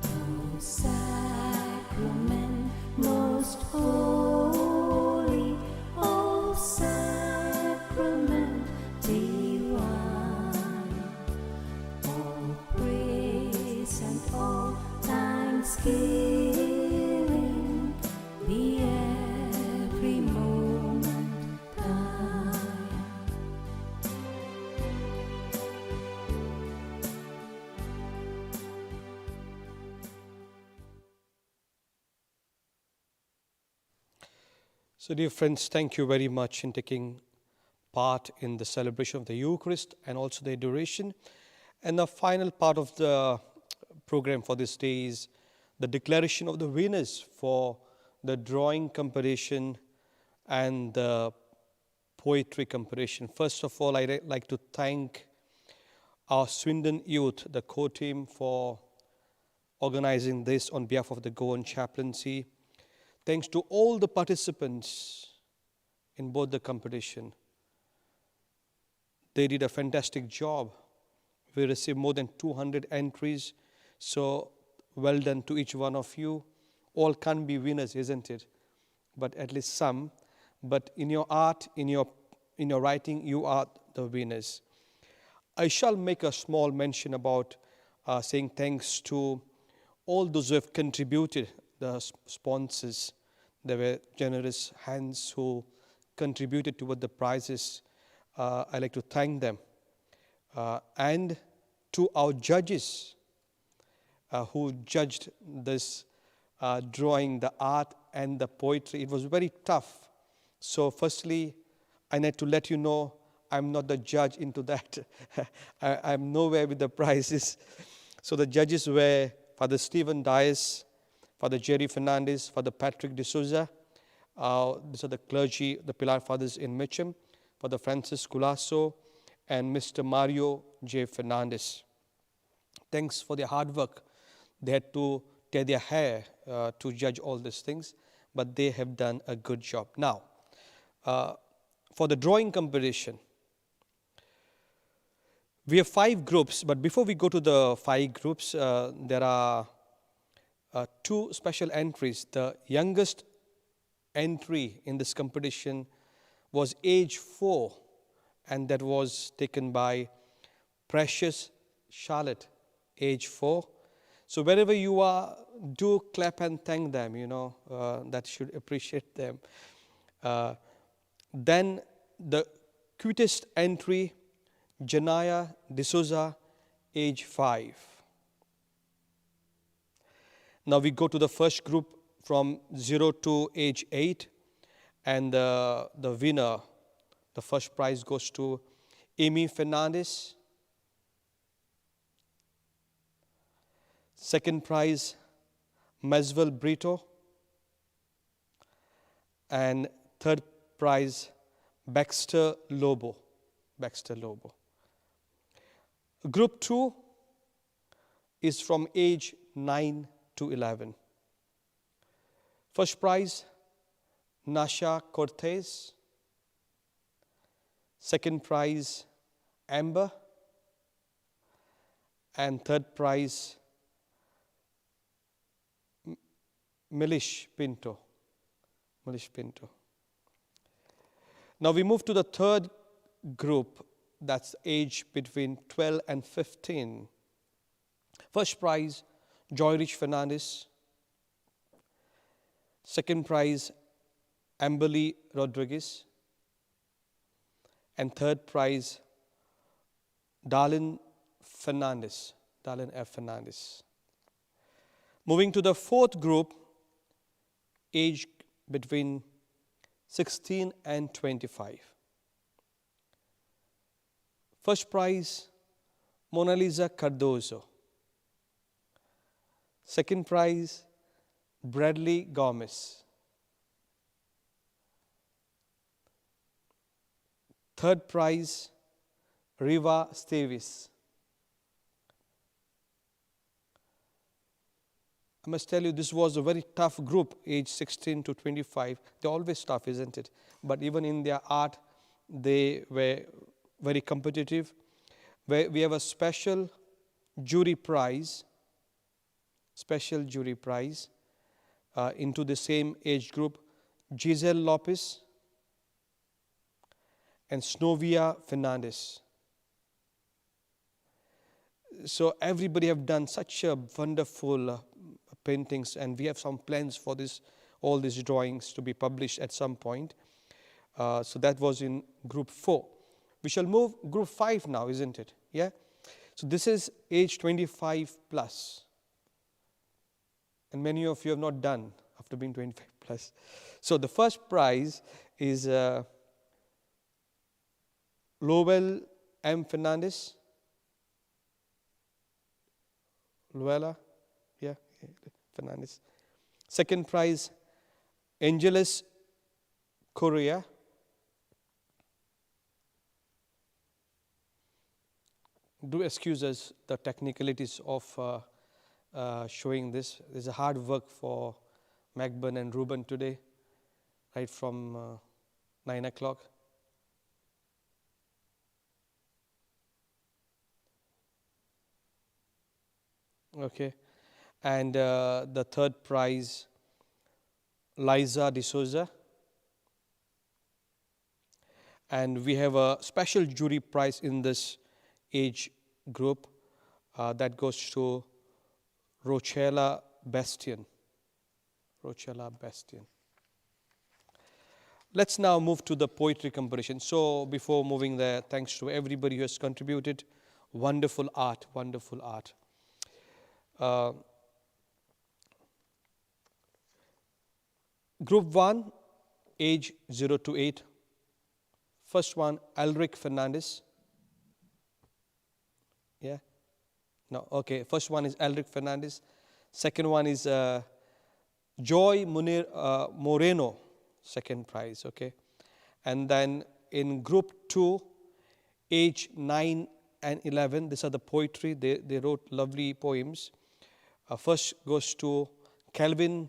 O sacrament most holy, O sacrament divine, all praise and all thanksgiving be every moment thine. So, dear friends, thank you very much in taking part in the celebration of the Eucharist and also the adoration. And the final part of the program for this day is the declaration of the winners for the drawing competition and the poetry competition. First of all, I'd like to thank our Swindon Youth, the core team, for organizing this on behalf of the Goan Chaplaincy. Thanks to all the participants in both the competition. They did a fantastic job. We received more than 200 entries, so well done to each one of you. All can't be winners, isn't it? But at least some. But in your art, in your writing, you are the winners. I shall make a small mention about saying thanks to all those who have contributed, the sponsors. There were generous hands who contributed toward the prizes, I'd like to thank them. And to our judges who judged this drawing, the art and the poetry. It was very tough. So firstly, I need to let you know I'm not the judge into that. I'm nowhere with the prizes. So the judges were Father Stephen Dias, Father Jerry Fernandez, Father Patrick D'Souza. These are the clergy, the Pilar Fathers in Mitcham, Father Francis Culasso, and Mr. Mario J. Fernandez. Thanks for their hard work. They had to tear their hair to judge all these things, but they have done a good job. Now, for the drawing competition, we have 5 groups, but before we go to the 5 groups, there are 2 special entries. The youngest entry in this competition was age 4, and that was taken by Precious Charlotte, age 4. So wherever you are, do clap and thank them, you know, that should appreciate them. Then the cutest entry, Janaya D'Souza, age 5. Now we go to the first group from 0 to age 8, and the winner, the first prize goes to Amy Fernandez. Second prize, Meswell Brito. And third prize, Baxter Lobo. Baxter Lobo. Group 2 is from age 9 to 11. First prize, Nasha Cortez. Second prize, Amber. And third prize, Milish Pinto. Milish Pinto. Now we move to the third group, that's age between 12 and 15. First prize, Joyrich Fernandez. Second prize, Amberly Rodriguez. And third prize, Darlene Fernandez. Darlene F. Fernandez. Moving to the fourth group, age between 16 and 25. First prize, Mona Lisa Cardozo. Second prize, Bradley Gomez. Third prize, Riva Stavis. I must tell you, this was a very tough group, age 16 to 25. They're always tough, isn't it? But even in their art, they were very competitive. We have a special jury prize, into the same age group, Giselle Lopez and Snovia Fernandez. So everybody have done such a wonderful paintings, and we have some plans for this, all these drawings to be published at some point. So that was in group 4. We shall move group 5 now, isn't it? Yeah. So this is age 25 plus. And many of you have not done after being 25 plus. So the first prize is Lowell M. Fernandez. Luella, yeah, Fernandez. Second prize, Angeles Correa. Do excuse us the technicalities of showing this. There's a hard work for Macburn and Ruben today, right from 9 o'clock. Okay, and the third prize, Liza D'Souza. And we have a special jury prize in this age group that goes to Rochella Bastian. Rochella Bastian. Let's now move to the poetry competition. So before moving there, thanks to everybody who has contributed. Wonderful art, wonderful art. Group 1, age 0 to 8. First one, Alric Fernandez. Yeah? No, okay. First one is Alric Fernandez. Second one is Joy Munir, Moreno, second prize, okay. And then in group 2, age 9 and 11, these are the poetry. They wrote lovely poems. First goes to Calvin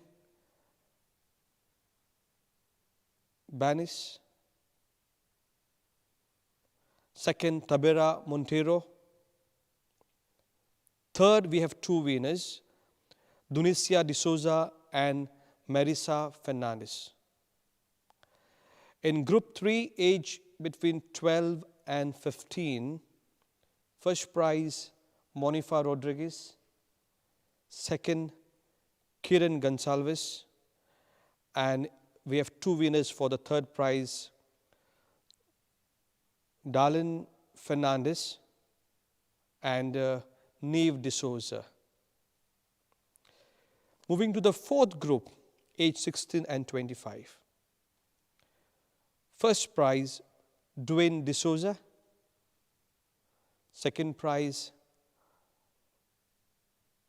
Banis. Second, Tabera Montero. Third, we have two winners, Dunisia D'Souza and Marisa Fernandez. In group 3, age between 12 and 15, first prize, Monifa Rodriguez. Second, Kiran Gonsalves. And we have two winners for the third prize, Darlene Fernandez and Neve D'Souza. Moving to the fourth group, age 16 and 25. First prize, Dwayne D'Souza. Second prize,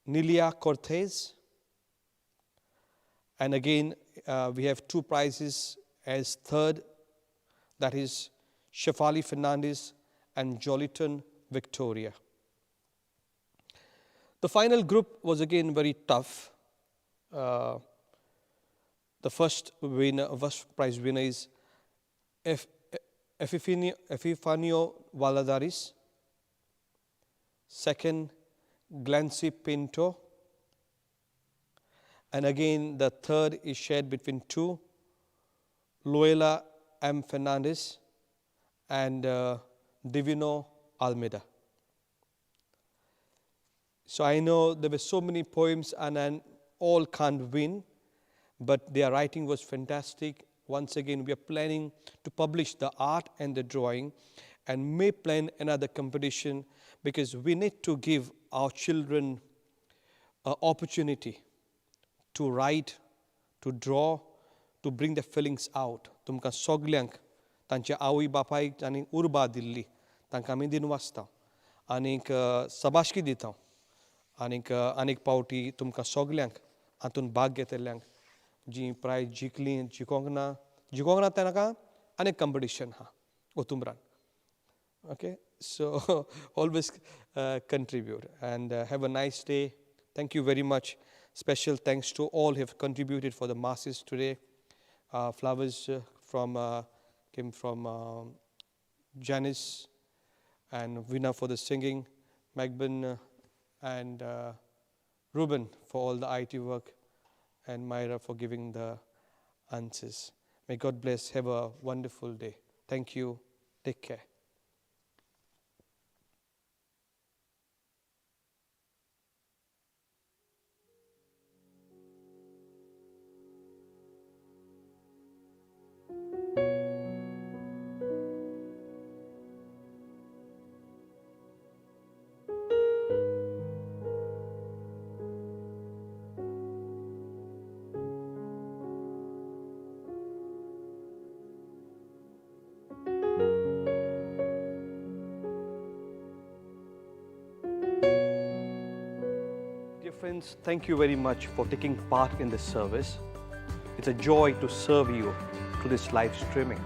Nilia Cortez. And again, we have two prizes as third, that is Shefali Fernandez and Joliton Victoria. The final group was again very tough. The first winner, first prize winner is Epifanio Valadares. Second, Glancy Pinto. And again, the third is shared between two, Loyola M. Fernandez and Divino Almeida. So I know there were so many poems and all can't win, but their writing was fantastic. Once again, we are planning to publish the art and the drawing and may plan another competition because we need to give our children an opportunity to write, to draw, to bring their feelings out. तुमकां सगल्यांक तांच्या आवय बापायक आनी उर्बा दिल्ली तांकां आमी दिनवासता आनीक सबाशकी दिता आनीक आनीक पावटी तुमकां सगल्यांक हातूंत भाग घेतल्यांक जी प्रायज जिखली जिकोंक ना तेन्ना आनीक कंपिटिशन आहा ओतुमरान. Okay, so always contribute and have a nice day. Thank you very much. Special thanks to all who have contributed for the masses today. Flowers came from Janice and Vina for the singing, Magban and Ruben for all the IT work, and Myra for giving the answers. May God bless. Have a wonderful day. Thank you. Take care. Friends, thank you very much for taking part in this service. It's a joy to serve you through this live streaming.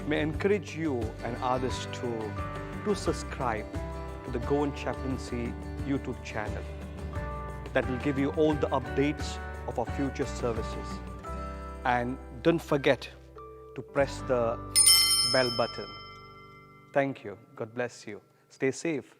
May I encourage you and others to subscribe to the Goan Chaplaincy YouTube channel. That will give you all the updates of our future services. And don't forget to press the bell button. Thank you. God bless you. Stay safe.